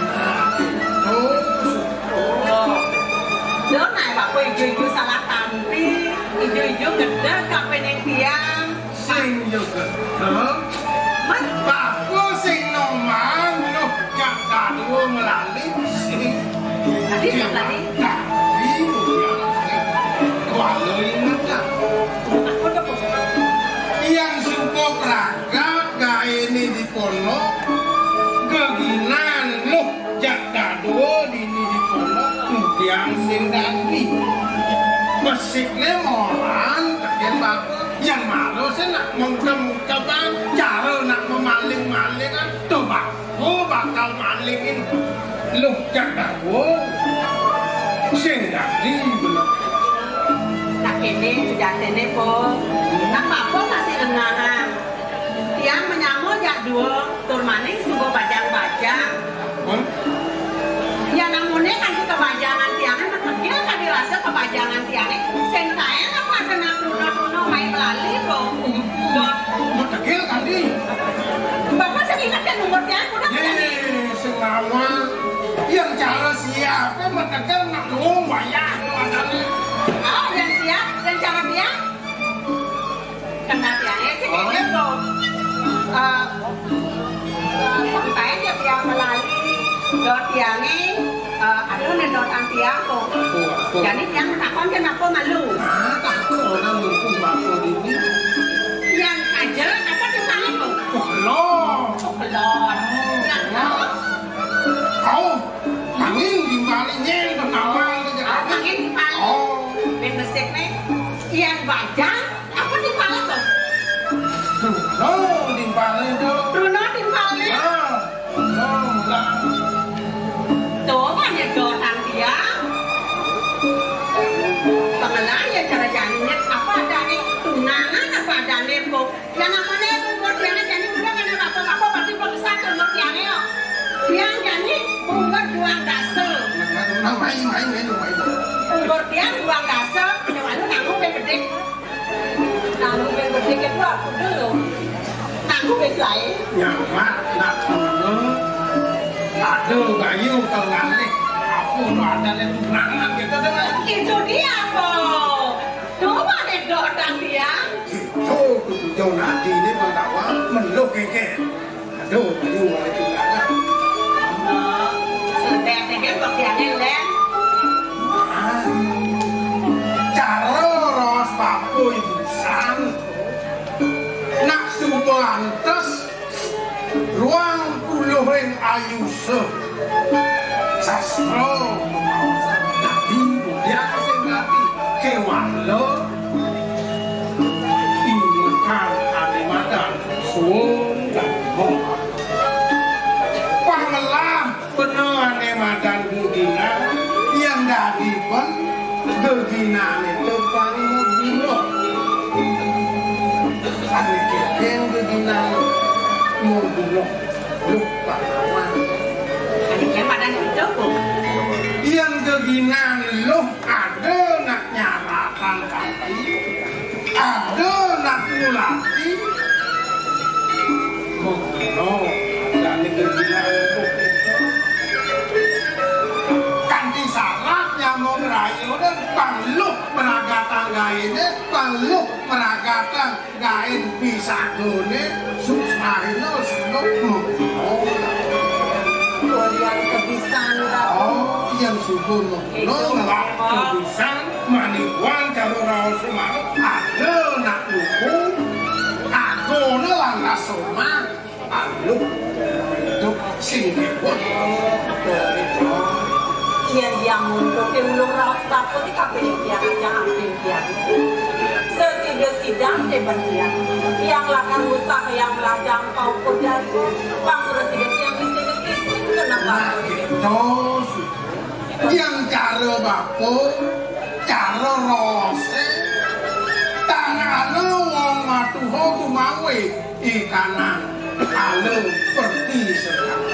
Oh. Lo naik apa ijo-ijo salah tampi, ijo-ijo gede kape ning tiang. Sing yo gedhe. Bapa sing nomang lo gak kaduwe melali sing. Tadi siapa nih? Tadi kualo ingat. Aku udah. Yang suka pragat gaene di pondok, geginan lo jak kaduwe dini di pondok, tiang sing dadi. Besikne moran, keken bapa. Yang malu sih nak mengkem-keman, cara nak memaling-malingan, tuh bapa bakal malingin. Loh, jak dawa. Sing dadi bener. Nak kene sejatine, Po. Nak apa masih lengahan? Tiang menyama jak dua, tur maning suba bajang-bajang. Hah? Ya namune kanthi kebajangan tiange, metegil kadi rasa kebajangan tiange. Sing kae apa kena truna-truna mai melali, Po. Dot. Metegil kadi. Bapak sing inget kan umur tiang, udah kan? Ye, sing lama. Yang cara siape metegil nak wong wayah, makane. Oh, yang siap, yang cara tiang. Kena tiange sing inget, Po. Eh, eh, kae ya tiang melali, dot tiange, eh, aduh, nek dotan tiang, Po. Aku, aku. Jane tiang takon kenapa malu? Ah, takon ora mumpung bapa dini. Yang aja apa timpale, Po? Oh, kelor. Oh, kelor. Yang kelor. Kau, angin timpale nyen penawang aja. Ah, angin timpale. Oh. Ben besik nih. Yang bajang. Apa timpale to? Truna timpale to. Truna timpale? Ah, truna mulang. To, apa nek dotan tiang? Pengelan ya cara jane, apa adane tunangan, apa adane, Po? Yang namane umur tiange jane udah kan apa-apa, pasti kok bisa ke umur tiange, yo. Tiang jane umur dua dasa. Nah, nah, nah, main, main, main, main. Umur tiang dua dasa, ya, waduh, nanggung ben gedhe. Nanggung ben gedhe ke dua, aku dulu. Nanggung ben lain. Nyaman, nak dulu. Aduh, bayu, kalau ngalih. Apa lo ada di tunangan gitu, tuh, Mas? Itu dia, Po. Coba deh, dotan dia. Itu, kudu jauh nanti ini, Bang Dawa, meluk, keke. Aduh, aduh, wale tunangan. Sedek-sedek bagiane, Len. Ah, cara raos bapa ibusan. Nak suba antes, ruang puluhing ayusa. Sastra memaos. Nabi mulia sing rabi. Kewala. Ingetan ane madan. Suwung dharma. Pangelah Benehane madan geginan, yen dadi pen, geginane tepang muguna. Ane keken geginan muguna, luh pahlawan. Ane keken madan itu, Bu. Yen geginan luh ada nak nyaratan kaki. Ada nak ngulati mengkono dane geginan. Kanthi syarat nyambung rayu dan pangluh meragatang gaene, pangluh meragatang gaen pisagone, susahina seno mengkono. Kulian kebisan, Ratu. Oh, yang subur mengkono, ngelak kebisan. Maniwan karo raos semangat, ada nak luku, agone lan rasoma, aluh, itu sing dewa. Yen yang nguntuke ulung raos takut iki kabeh tiang aja amping tiang. Sesida-sidang demen tiang. Tiang lakar usah yang melajang kau kodari, pangkura sida tiang bisa ngekisin kena batu. Nah, gitu. Yang cara bapa, cara rose, tangane wong matuha kumawe ikanan ale perti sekali.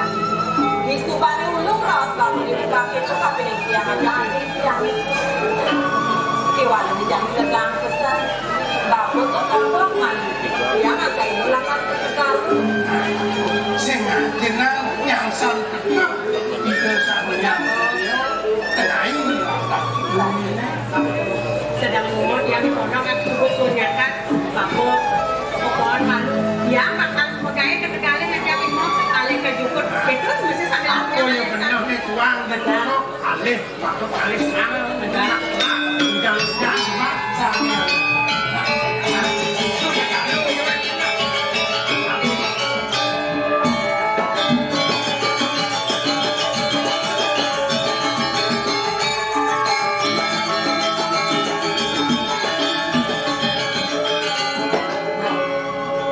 Jani. Disubané ulung raos bangun dibuka kéto kapining tiang, Jani, Jani. Kéwala Jani tegang pesen. Bapa kok kagok malu. Tiang angkain ulangan tegal. Sing ngantinan nyangsan tetep. Ida sami nyangsan. Kenai. Sedeng umur tiang kono kan subuh sunyakan. Bapa, pohon malu. Tiang bakal Pegawai ketegalé ngajak lima, alih ka jukut. Itu mesti sambil. Oh, ya bener nih, tuang, bener. Alih, patut alih, sang. Bener. Udah, udah, cuma sang.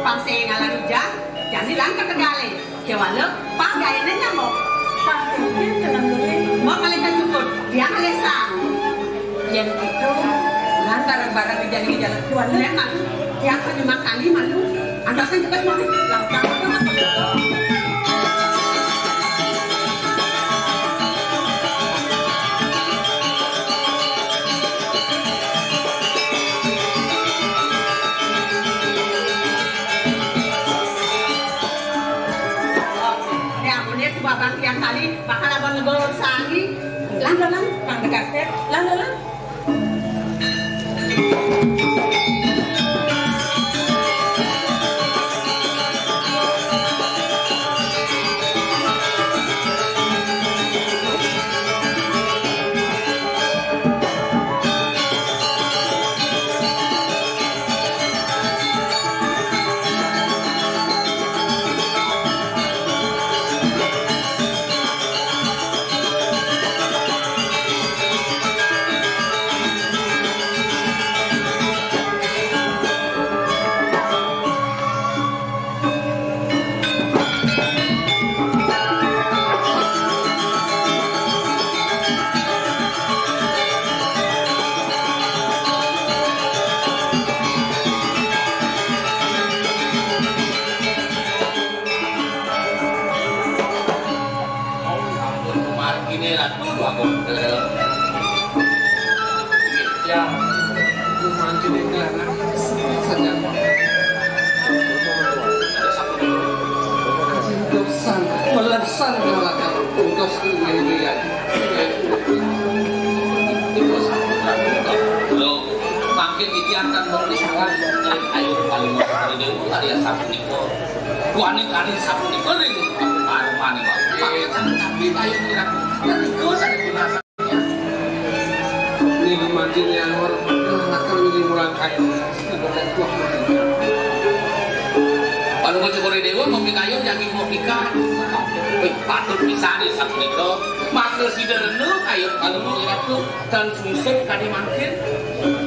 Pas ngalah hujan, jani lan ketegalé. Kéwala, pagawéné nyama. Pagawéné tenang dulu. Mbok alih ka jukut, tiang alih sang. Yén kéto, lan bareng-bareng di jalan-jalan tuan. Nek, Mak, tiang penyumak kali malu. Antasan cepet mah. Langkah. Ya, ampun ya, si Babang tiang kali bakal abang negor sani. Lan, lan, lan, Bang Degasek. Lan, lan, lan. Ampun, kumarginé, Ratu, aku. Ya, kumarginé, Clara. Saja. Dosan, melesan, ngalakar. Dosan, main liat. Lo, mangkin titiang kan mau disalah. Ayo, paling mau kali dia, kali yang sapunika. Duaning kali sapunika ring Parmani, Pak. Pakai tangan tapi kayu ngira. Dan itu saya gunakan. Ini manjing yang luar, ngalakar ini mulai kayu. Kalau mau cukur dewa, mau kayu, jangan mau ikan. Patut pisan ya sapunika, maka sida rena kayun kalemu iratu tan sungsut kadi mangkin.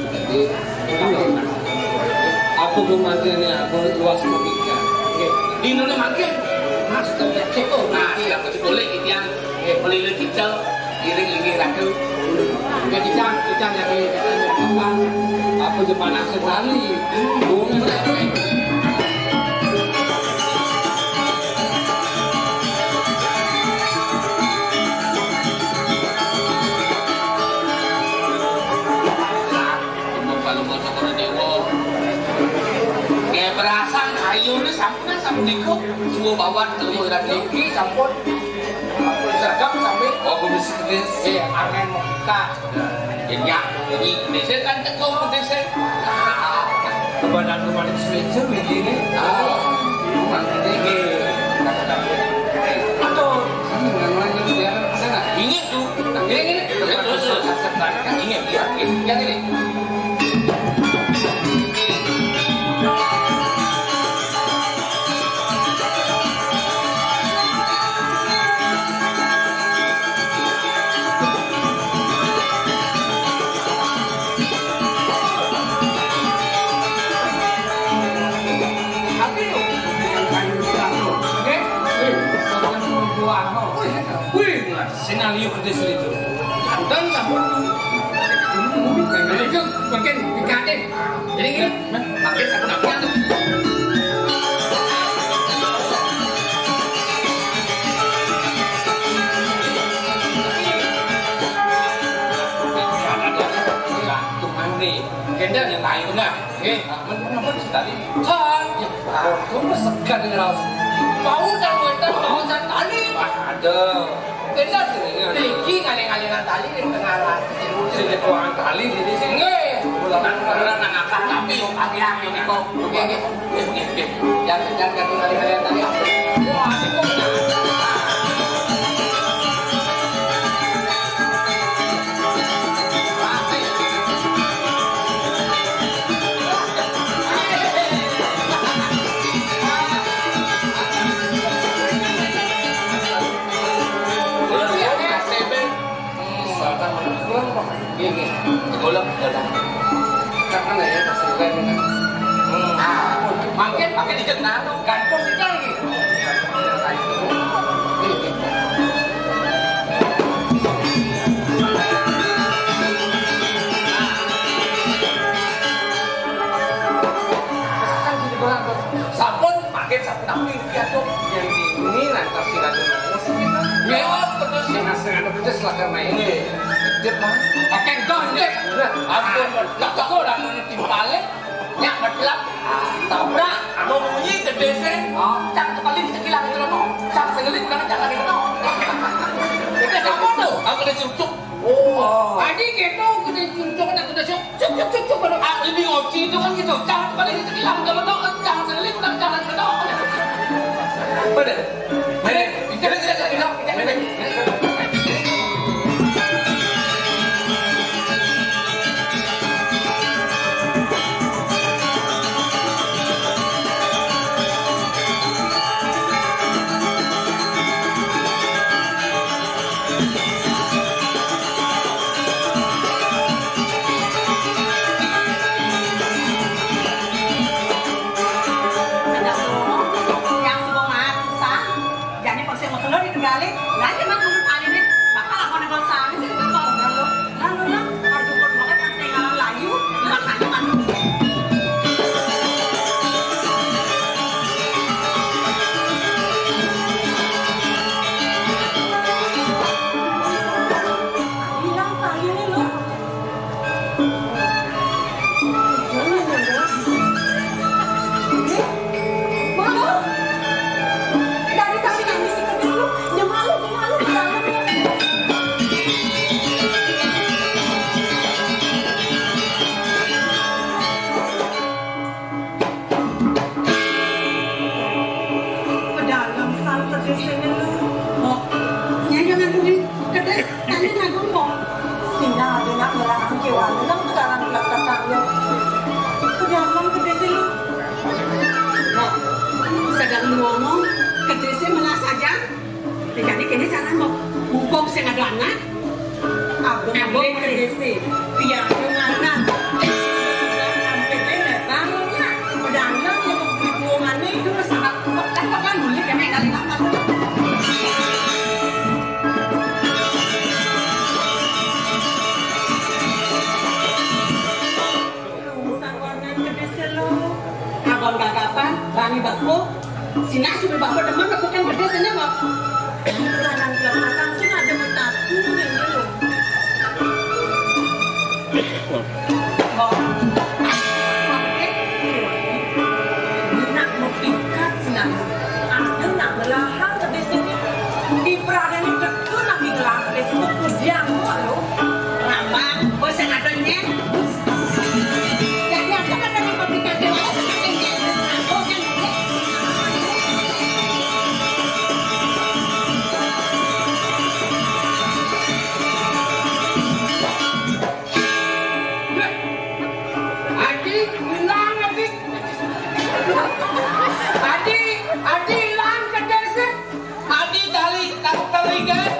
Jadi, apa bu mangkin ini aku luas pemikiran. Di mana mangkin? Mas, tak cek, oh, nah, iya, aku boleh titiang, eh, pelila kita, iring linggih ratu. Ya, kita, kita jadi, kita jadi apa? Apa zaman sekali? Bunga. Kalungguh Cokor Dewa. Nggih, berasan ayune sampun, sampun niku. Suwa bawat kalungguh Ira niki sampun. Sampun sergap sami. Oh, kudu sekedis. Nggih, angen mekak. Ya, nyak, ini kedise kan teko kedise. Kebadan rumah di Swiss ini. Ah, rumah ini. Aduh, ini namanya dia. Sana. Ini Inggih, terus, terus. Inggih, inggih, inggih. Tapi lho, kayu kita lho. Nggih? Wih, sampeyan buah, no. Wih, wih, Mas, sing aliyo gedhe selitu. Janten sampun. Ini itu mungkin dikate. Jadi gini, pakai sabun apa tuh? Tuh, Andre. Kendal yang lain, nah. Eh, men-, men-, men-, tali. Kan, ya, aku segan dengan raos. Mau dan wetan, mau dan tali. Wah, ada. Beda sih, ini. Niki ngaling-ngalingan tali di tengah ratu. Sini tuang tali di sini. Nggih. Bulan karena nang akah tapi yo kami yang yo niko. Nggih, nggih. Nggih, nggih, nggih. Jangan, jangan ngaling-ngalingan tali. Wah, ini kok. Misalkan menurut pulang, Pak. Iya, iya. Golek, golek. Kan aneh ya, pas selesai ini kan. Hmm. Ah, makin, makin dikit nanu. Gantung sih kan gitu. Sampun, makin sampun, tapi lihat tuh. Yang di ini nanti si Ratu Nangis gitu. Ya, terus yang ngasih anu kita silakan main. Iya. Dia, Bang. Makin gonjek. Nah, ampun, tak teko ora ngono timpale. Nyak medlap. Tabrak, mau bunyi gedhe sing. Oh. Cang kepali dicekilang itu loh. Cang sengelit kan cang lagi loh. Itu siapa tuh? Aku udah cucuk. Oh. Tadi gitu, gedhe cucuk, nak gedhe cuk, cuk, cuk, cuk, cuk, ah, lebih ngoci itu kan gitu. Cang kepali dicekilang itu loh. Cang sengelit kan cang lagi loh. Bener. Bener. Bener. Sedang ngomong, yang suka masak. Jane kok sing metu di Tegalit, lah yen nang taline bakal lakone kok sami sing itu kok lho. Lah lho, lah, arep kok bakal pas tinggalan layu, makane mati. Ilang taline lho. Pedalem sang pedis ini lho. Oh, Nyai jangan tungguin kedis, tadi ngadu kok. Sina adu nak ngelarang kiwan, nang sekarang gelap tetangga. Pedalem kedis ini. Nah, sedang ngomong, kedisnya melas aja. Jadi kene cara mbok, mumpung sing ada anak, abang, abang beli kedese. Iya, dengan anak. Sampai beli bangunnya, udah anak yang mau beli buangannya itu sangat, kan, kan, beli kene kali apa? Sangkonan kedese lo. Abang gagapan, bangi bako. Sina sudah bako demen, aku kan kedese nih, Bang. Lanang belakang sing ada metaku nih lo. Bang. Nak mepikat sina. Ada nak ngelahang kedese nih. Di pradane deke nak ngelahang kedese nih, kudiang lo. Rambang, bos yang ada nih. Adi, ilang, Adi. Adi, Adi, ilang kedese. Adi tali, tak tali, kan?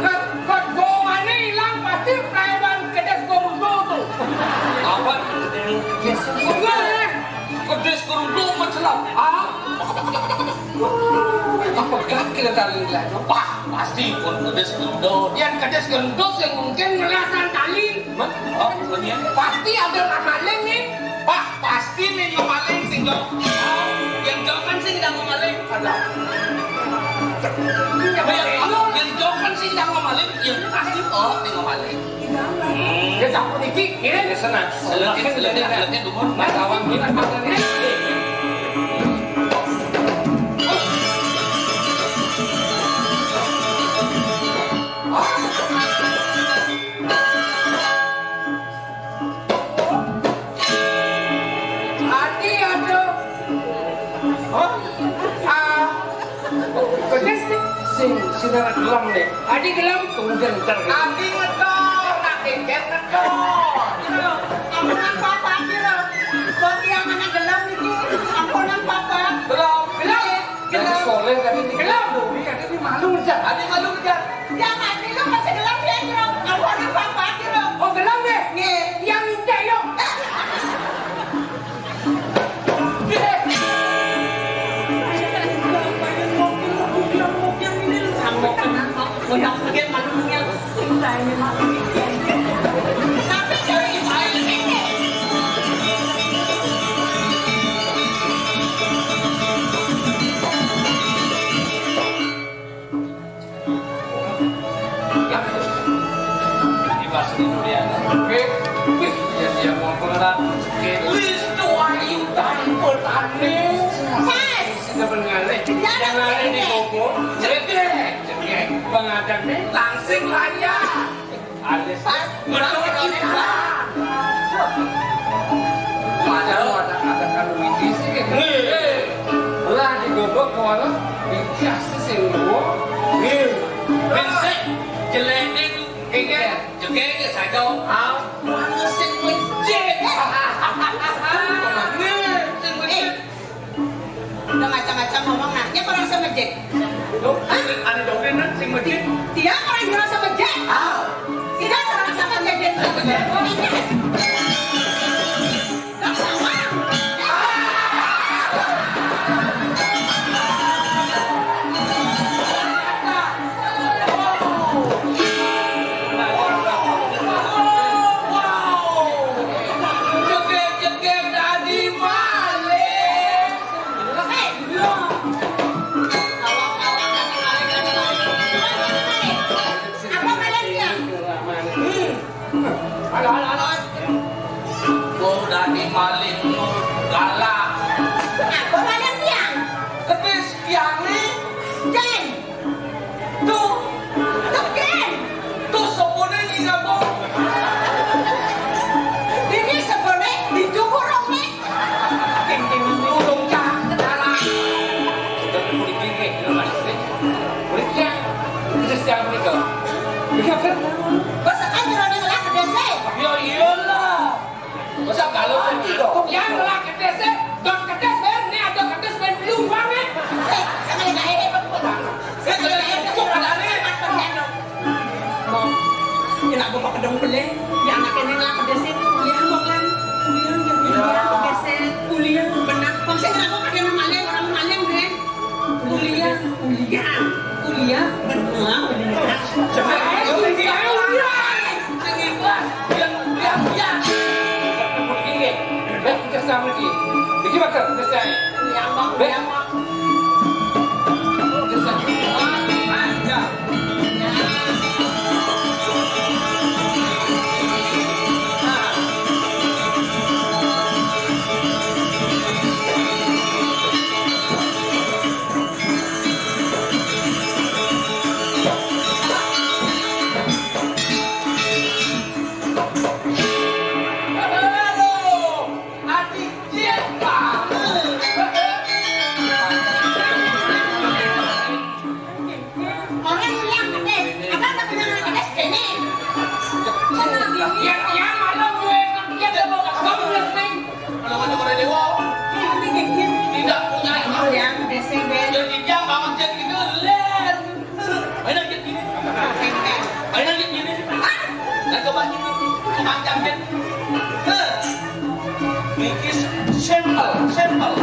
Ket, ket gongane ilang pasti preman kedese Gerudo tuh. Apa? Kedese Gerudo. Enggak, ya. Kedese Gerudo mencelam. Ah? Apa gak kita tali lah? Wah, pasti pun kedese Gerudo. Yang kedese Gerudo yang mungkin ngelasan tali. Hah? Oh, bener. Pasti ada nak maling nih. Wah, pasti nih ngemaling sing jauh. Yang jauh kan sing tidak ngemaling. Ada. Yang, yang jauh kan sing tidak ngemaling, yang pasti oh nih ngemaling. Hmm. Ya, tak pun iki, ini. Ya, senang. Selengit, selengit, selengit, dukun. Mas, lawan gila, mas, ini. Adi ada. Oh, ah. Bener sih. Sing, sing ora gelem deh. Adi gelem, kemudian ntar. Adi ngedor, nak kengken ngedor. Ampunan papa kira. Kok tiang anak gelem iki? Ampunan papa. Gelem. Gelem. Gelem. Soleh tadi ini gelem, Bobi, tadi ini malu, Jan. Adi malu, Jan. Ya, Mak, ini masih gelem ya, Jero. Aku ada apa-apa, Jero. Oh, gelem deh? Nggih. Yang minta, yuk. Yang penting malu punya cinta ini, Mak. Tapi cari yang lain. Ini Mas Rindu ya. Oke. Wih, ya dia mau peran. Oke. Wis tuwa ayu tanpa tanding. Ses. Sudah mengalir. Jangan lari di koko. Jegek, jegek. Pengadaan nih langsing layar. Alis. Pas. Menurut kita. Padahal ada, ada kandung gizi, gitu. Nih. Lah digobok ke warung, dikasih sing luwung. Nih. Pinsik, jelening, ikan, jegege saja. Ah, mana sing becik? Nih, sing becik. Udah macam-macam ngomong, nah. Dia orang semejik. Loh, ada dongeng, nah, sing becik. Dia orang jero semejik. Ah. Tidak orang semejik. Semejik. Alah, alah, alah. Kok dadi maling nu galak. Apa maling tiang? Kepis tiange. Jen. Tuh. Tuh, Jen. Tuh, sepune ni ngabong. Ini sepune dicukur, Om, nih. King, king, king, king, king, king. Sudah perlu dipikir, jelas, nih. Boleh tiang. Terus tiang berikut. Iya, kan? Masa kan jero ning lah gedhe sih? Ya iyalah. Masa kalau kan gitu? Ya, Aku pakai dong beli, yang akhirnya nggak ada sih, kuliah kok kan, kuliah yang kuliah, kuliah, kuliah, benar. Maksudnya aku pakai nama lain, orang lain deh. Kuliah, kuliah, kuliah, benar, benar. Jangan, jangan, jangan, jangan, jangan, jangan. Beh, kita sama lagi. Iki bakal kita saya. Kuliah, kuliah. Beh. Orang yang pedes, abang tak pernah pedes, ini. Ya, ya, malu gue, dia udah mau ketemu, Neng. Kalau kata orang dewa, ini dikit. Tidak punya yang pedes, Ben. Jadi dia bangun jadi gitu, Len. Ayo, lagi gini. Ayo, lagi gini. Ayo, coba gini. Macam dia. Heh. Mikis sampel, sampel.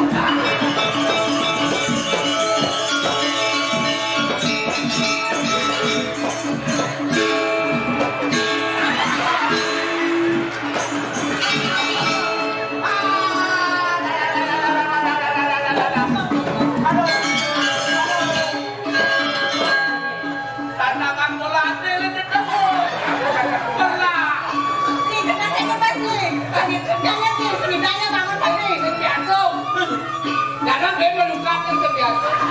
Tanaman bola ate le tetep. Pernah. Nih, tengah-tengah pas nih. Tadi kerjanya nih, sini tanya bangun tadi. Biasa. Jangan dia melukakan kebiasaan.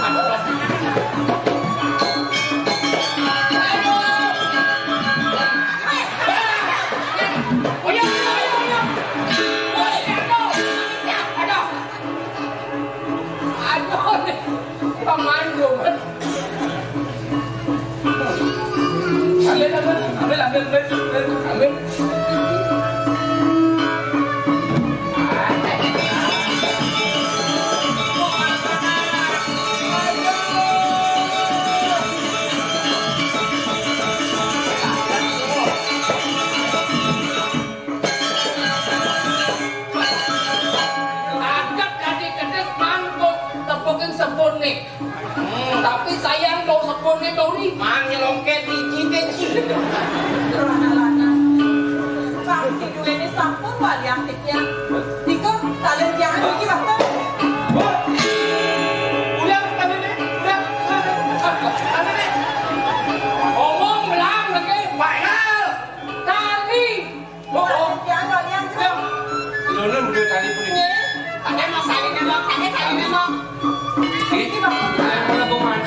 Aduh. Aduh. Aduh. Pemandungan. Ambil, ambil, ambil, ambil, ambil, ambil. Agak dadi kedis mangkuk tepukin sebun nih. Hmm, tapi sayang kau sebun nih, Tori. Mang nyelongket di jite. Lana-lana. Kang si duene sampun wali aktif ya. Nika, kalian jangan bikin apa? Udah, tadi nih, udah, udah, tadi nih. Ngomong belang lagi. Final. Tali. Oh, oh. Yang, yang, yang. Lho, lho, udah tali puniki. Tadi mau salin nembak, tadi salin nembak. Iki, Pak. Ayo, mulai pemain.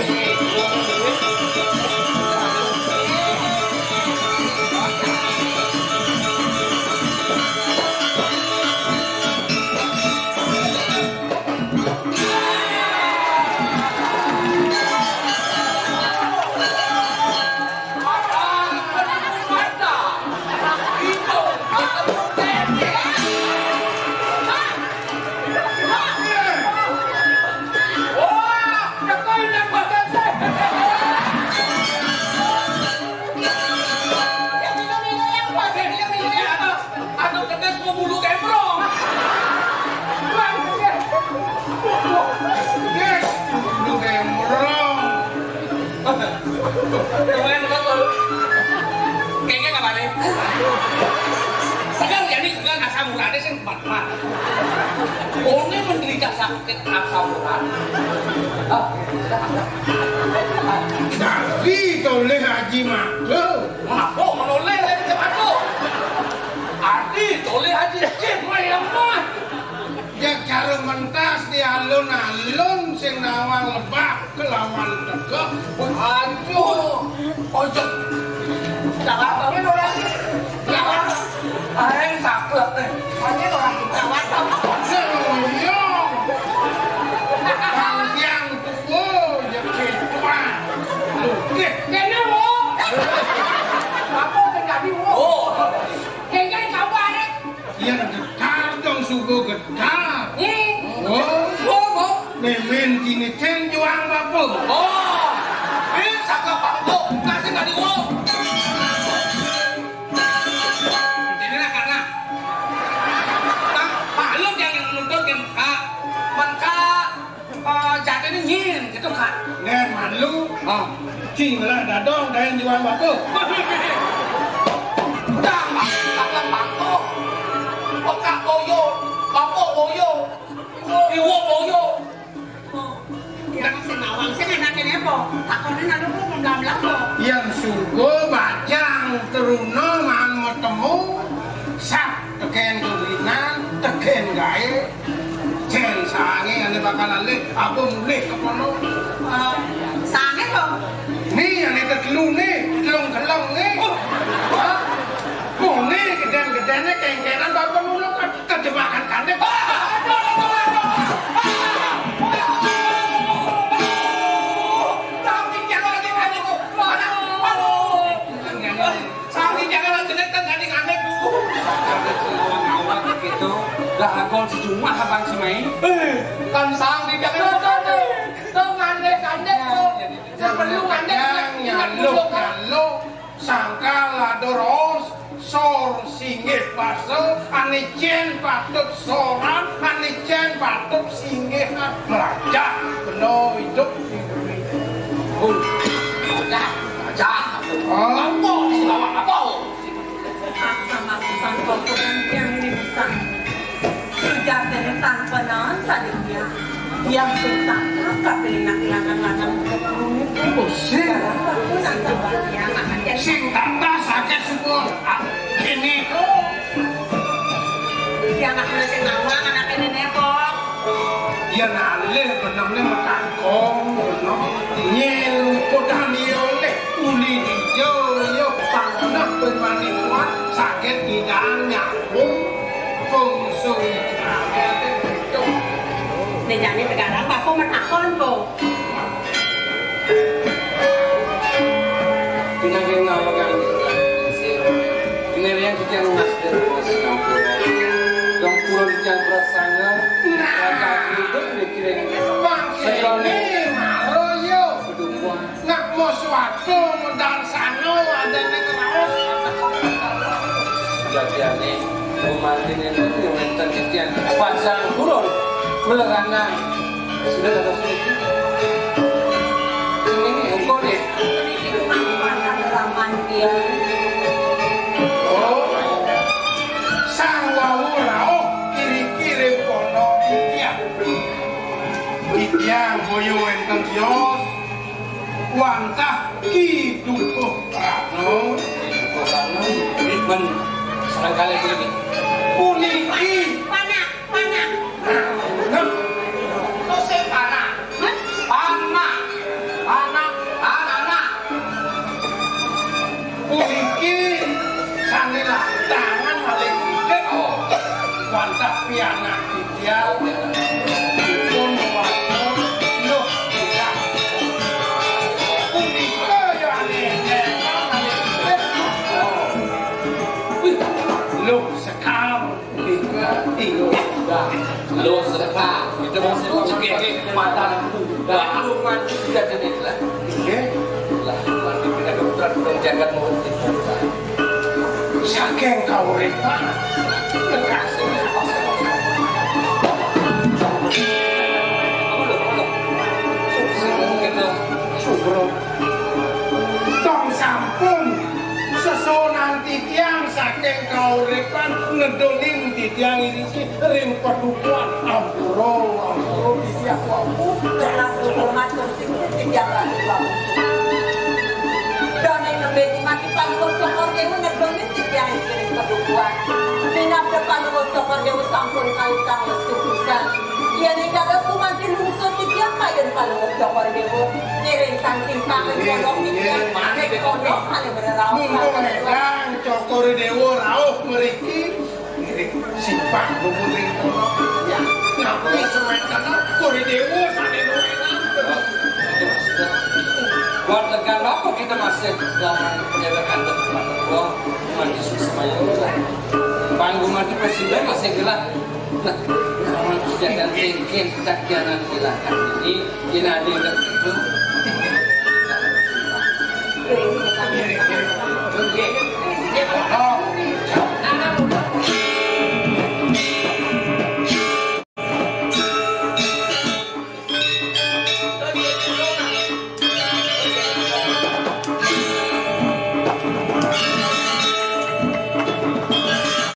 Anu kedis mau bulu kemprong. Yes, bulu kemprong. Lumayan betul. Kayaknya nggak balik. Segar ya nih, segar asam uratnya sih empat empat. Wonge menderita sakit asam urat. Ah, sudah ada. Tapi toleh Haji Makruh. Mabuk menoleh dari tempat tu. Adi toleh Haji Cik, main lemah. Ya cara mentas di alun-alun sing nawang lebah kelawan tegak. Aduh, ojo. Jangan bangun orang. Jangan. Aing saklek nih. Bangun orang. Jangan. Iya. Bang yang tua, ya gitu, ah. Loh, eh. Kene, wo. Apa terjadi, wo? Oh. Kene kabar, eh. Yen getar dong subuh getar. Hmm. Oh. Oh, oh. Memen kini cen juang bapu. Oh. Eh, saka pangko, kasih tadi, wo. Sing lah dadong kain jual batu. Udah, bangkok. Pekak boyo, bapuk boyo, iwo boyo. Yang sing nawang, sing enak ini apa? Takonin ada belum, belum, belum, belum. Yang sugo bajang teruna mang metemu, sak teken kulinan, teken gae. Jen sange ane bakal alih, apa mulih ke kono? Eh, sange kok? Ni ane ketelu ni, telung kelong ni. Hah? Muni geden-gedene kengkenan bakal nulung kan kejebakan kandek. Tapi jangan lagi kandek. Aduh. Sami jangan aja nonton tadi nganek dulu. Awak gitu. Lah, aku sejumlah abang si main. Eh, kan sami jangan nonton. Tuh nganek-nganek tuh. Sebelum nganek, ingat dulu, kan. Nyaluk, nyaluk. Sangkal adoros, sor singgih basa, ane jen patut soran, ane jen patut singgih melajah. Beno idup. Hui. Melajah, melajah. Oh. Apa? Sing awak apa? Paksa matusan kok pengantian ini pisan. Sudah kene tanpa naon sadiknya. Yang sing tangkas tapi nak lanang-lanang. Oh, sing. Dalam waktu nanti bahagia makanya. Sing tangkas sakit semua. Ah, ini. Dia anak sing nawang, anak ini nepok. Yen alih benehne metangkong, beneh nyel podan iya oleh uli dija ya pangenah ben wani kuat saged ngidang nyambung fungsi ate betul. Nek jane tegarang apa metakon, Po? Pinanggih ngawakan. Pinerian titiang Mas Dewa Sinampura. Dong purun titiang prasangga. Kata hidup mikirin. Bangkene maro yo. Bedukuan. Nak mau suatu modal sano ada ning raos. Jadiane. Rumantin itu yang wonten titian pasang kurun meleranang. Sudah ada sedikit. Ini engkau deh. Ini rumah makan Ramantian. Oh, sang wau rauh kiri-kiri kono titian. Titian boyo wonten kios. Wantah Ki Dukuh Ratna. Ki Dukuh Ratna, men sekali lagi. Puniki. Panak, panak. Nah, kok sing panak? Hah? Panak. Panak, panak. Puniki sane lantangan malih kidik. Oh. Wantah pianak titiang. Dipun watur. Loh, tidak. Punika ya aneh. Malih kidik. Wih, loh, sekar. Loh, sekar. Kita mau cekek mata. Baru mandi sudah jadi lah. Nggih. Lah, mandi pindah ke putra tukang jagat mau. Saking kauripan. Lekasing. Apa lho, apa lho? Sugro. Sugro. Tong sampun sesuunan titiang saking kauripan ngedoning titiang iriki ring padukuhan. Ampura, ampura titiang wau. Telah suruh matur sing titiang lagi wau. Dene nembe mati panuwun Cokor Dewa ngedoning titiang iriki ring padukuhan. Minabda panuwun Cokor Dewa sampun kalitang lesu pisan. Yen ing dados kumanti lungsur titiang kayun panuwun Cokor Dewa. Ngiring tan simpang ring pondok titiang. Ring pondok malih bereraos. Monggo nedang Cokor Dewa rauh mriki. Ngiring simpang dumun ring pondok titiang. Napi sementen Cokor Dewa sane nuwun. Buat tekan apa kita masih dalam penjagaan tempat Allah. Mandi susah. Panggung mati presiden masih gelap. Nah, sama kejadian tingkin tak jangan hilangkan ini, ini ada yang itu. Oke,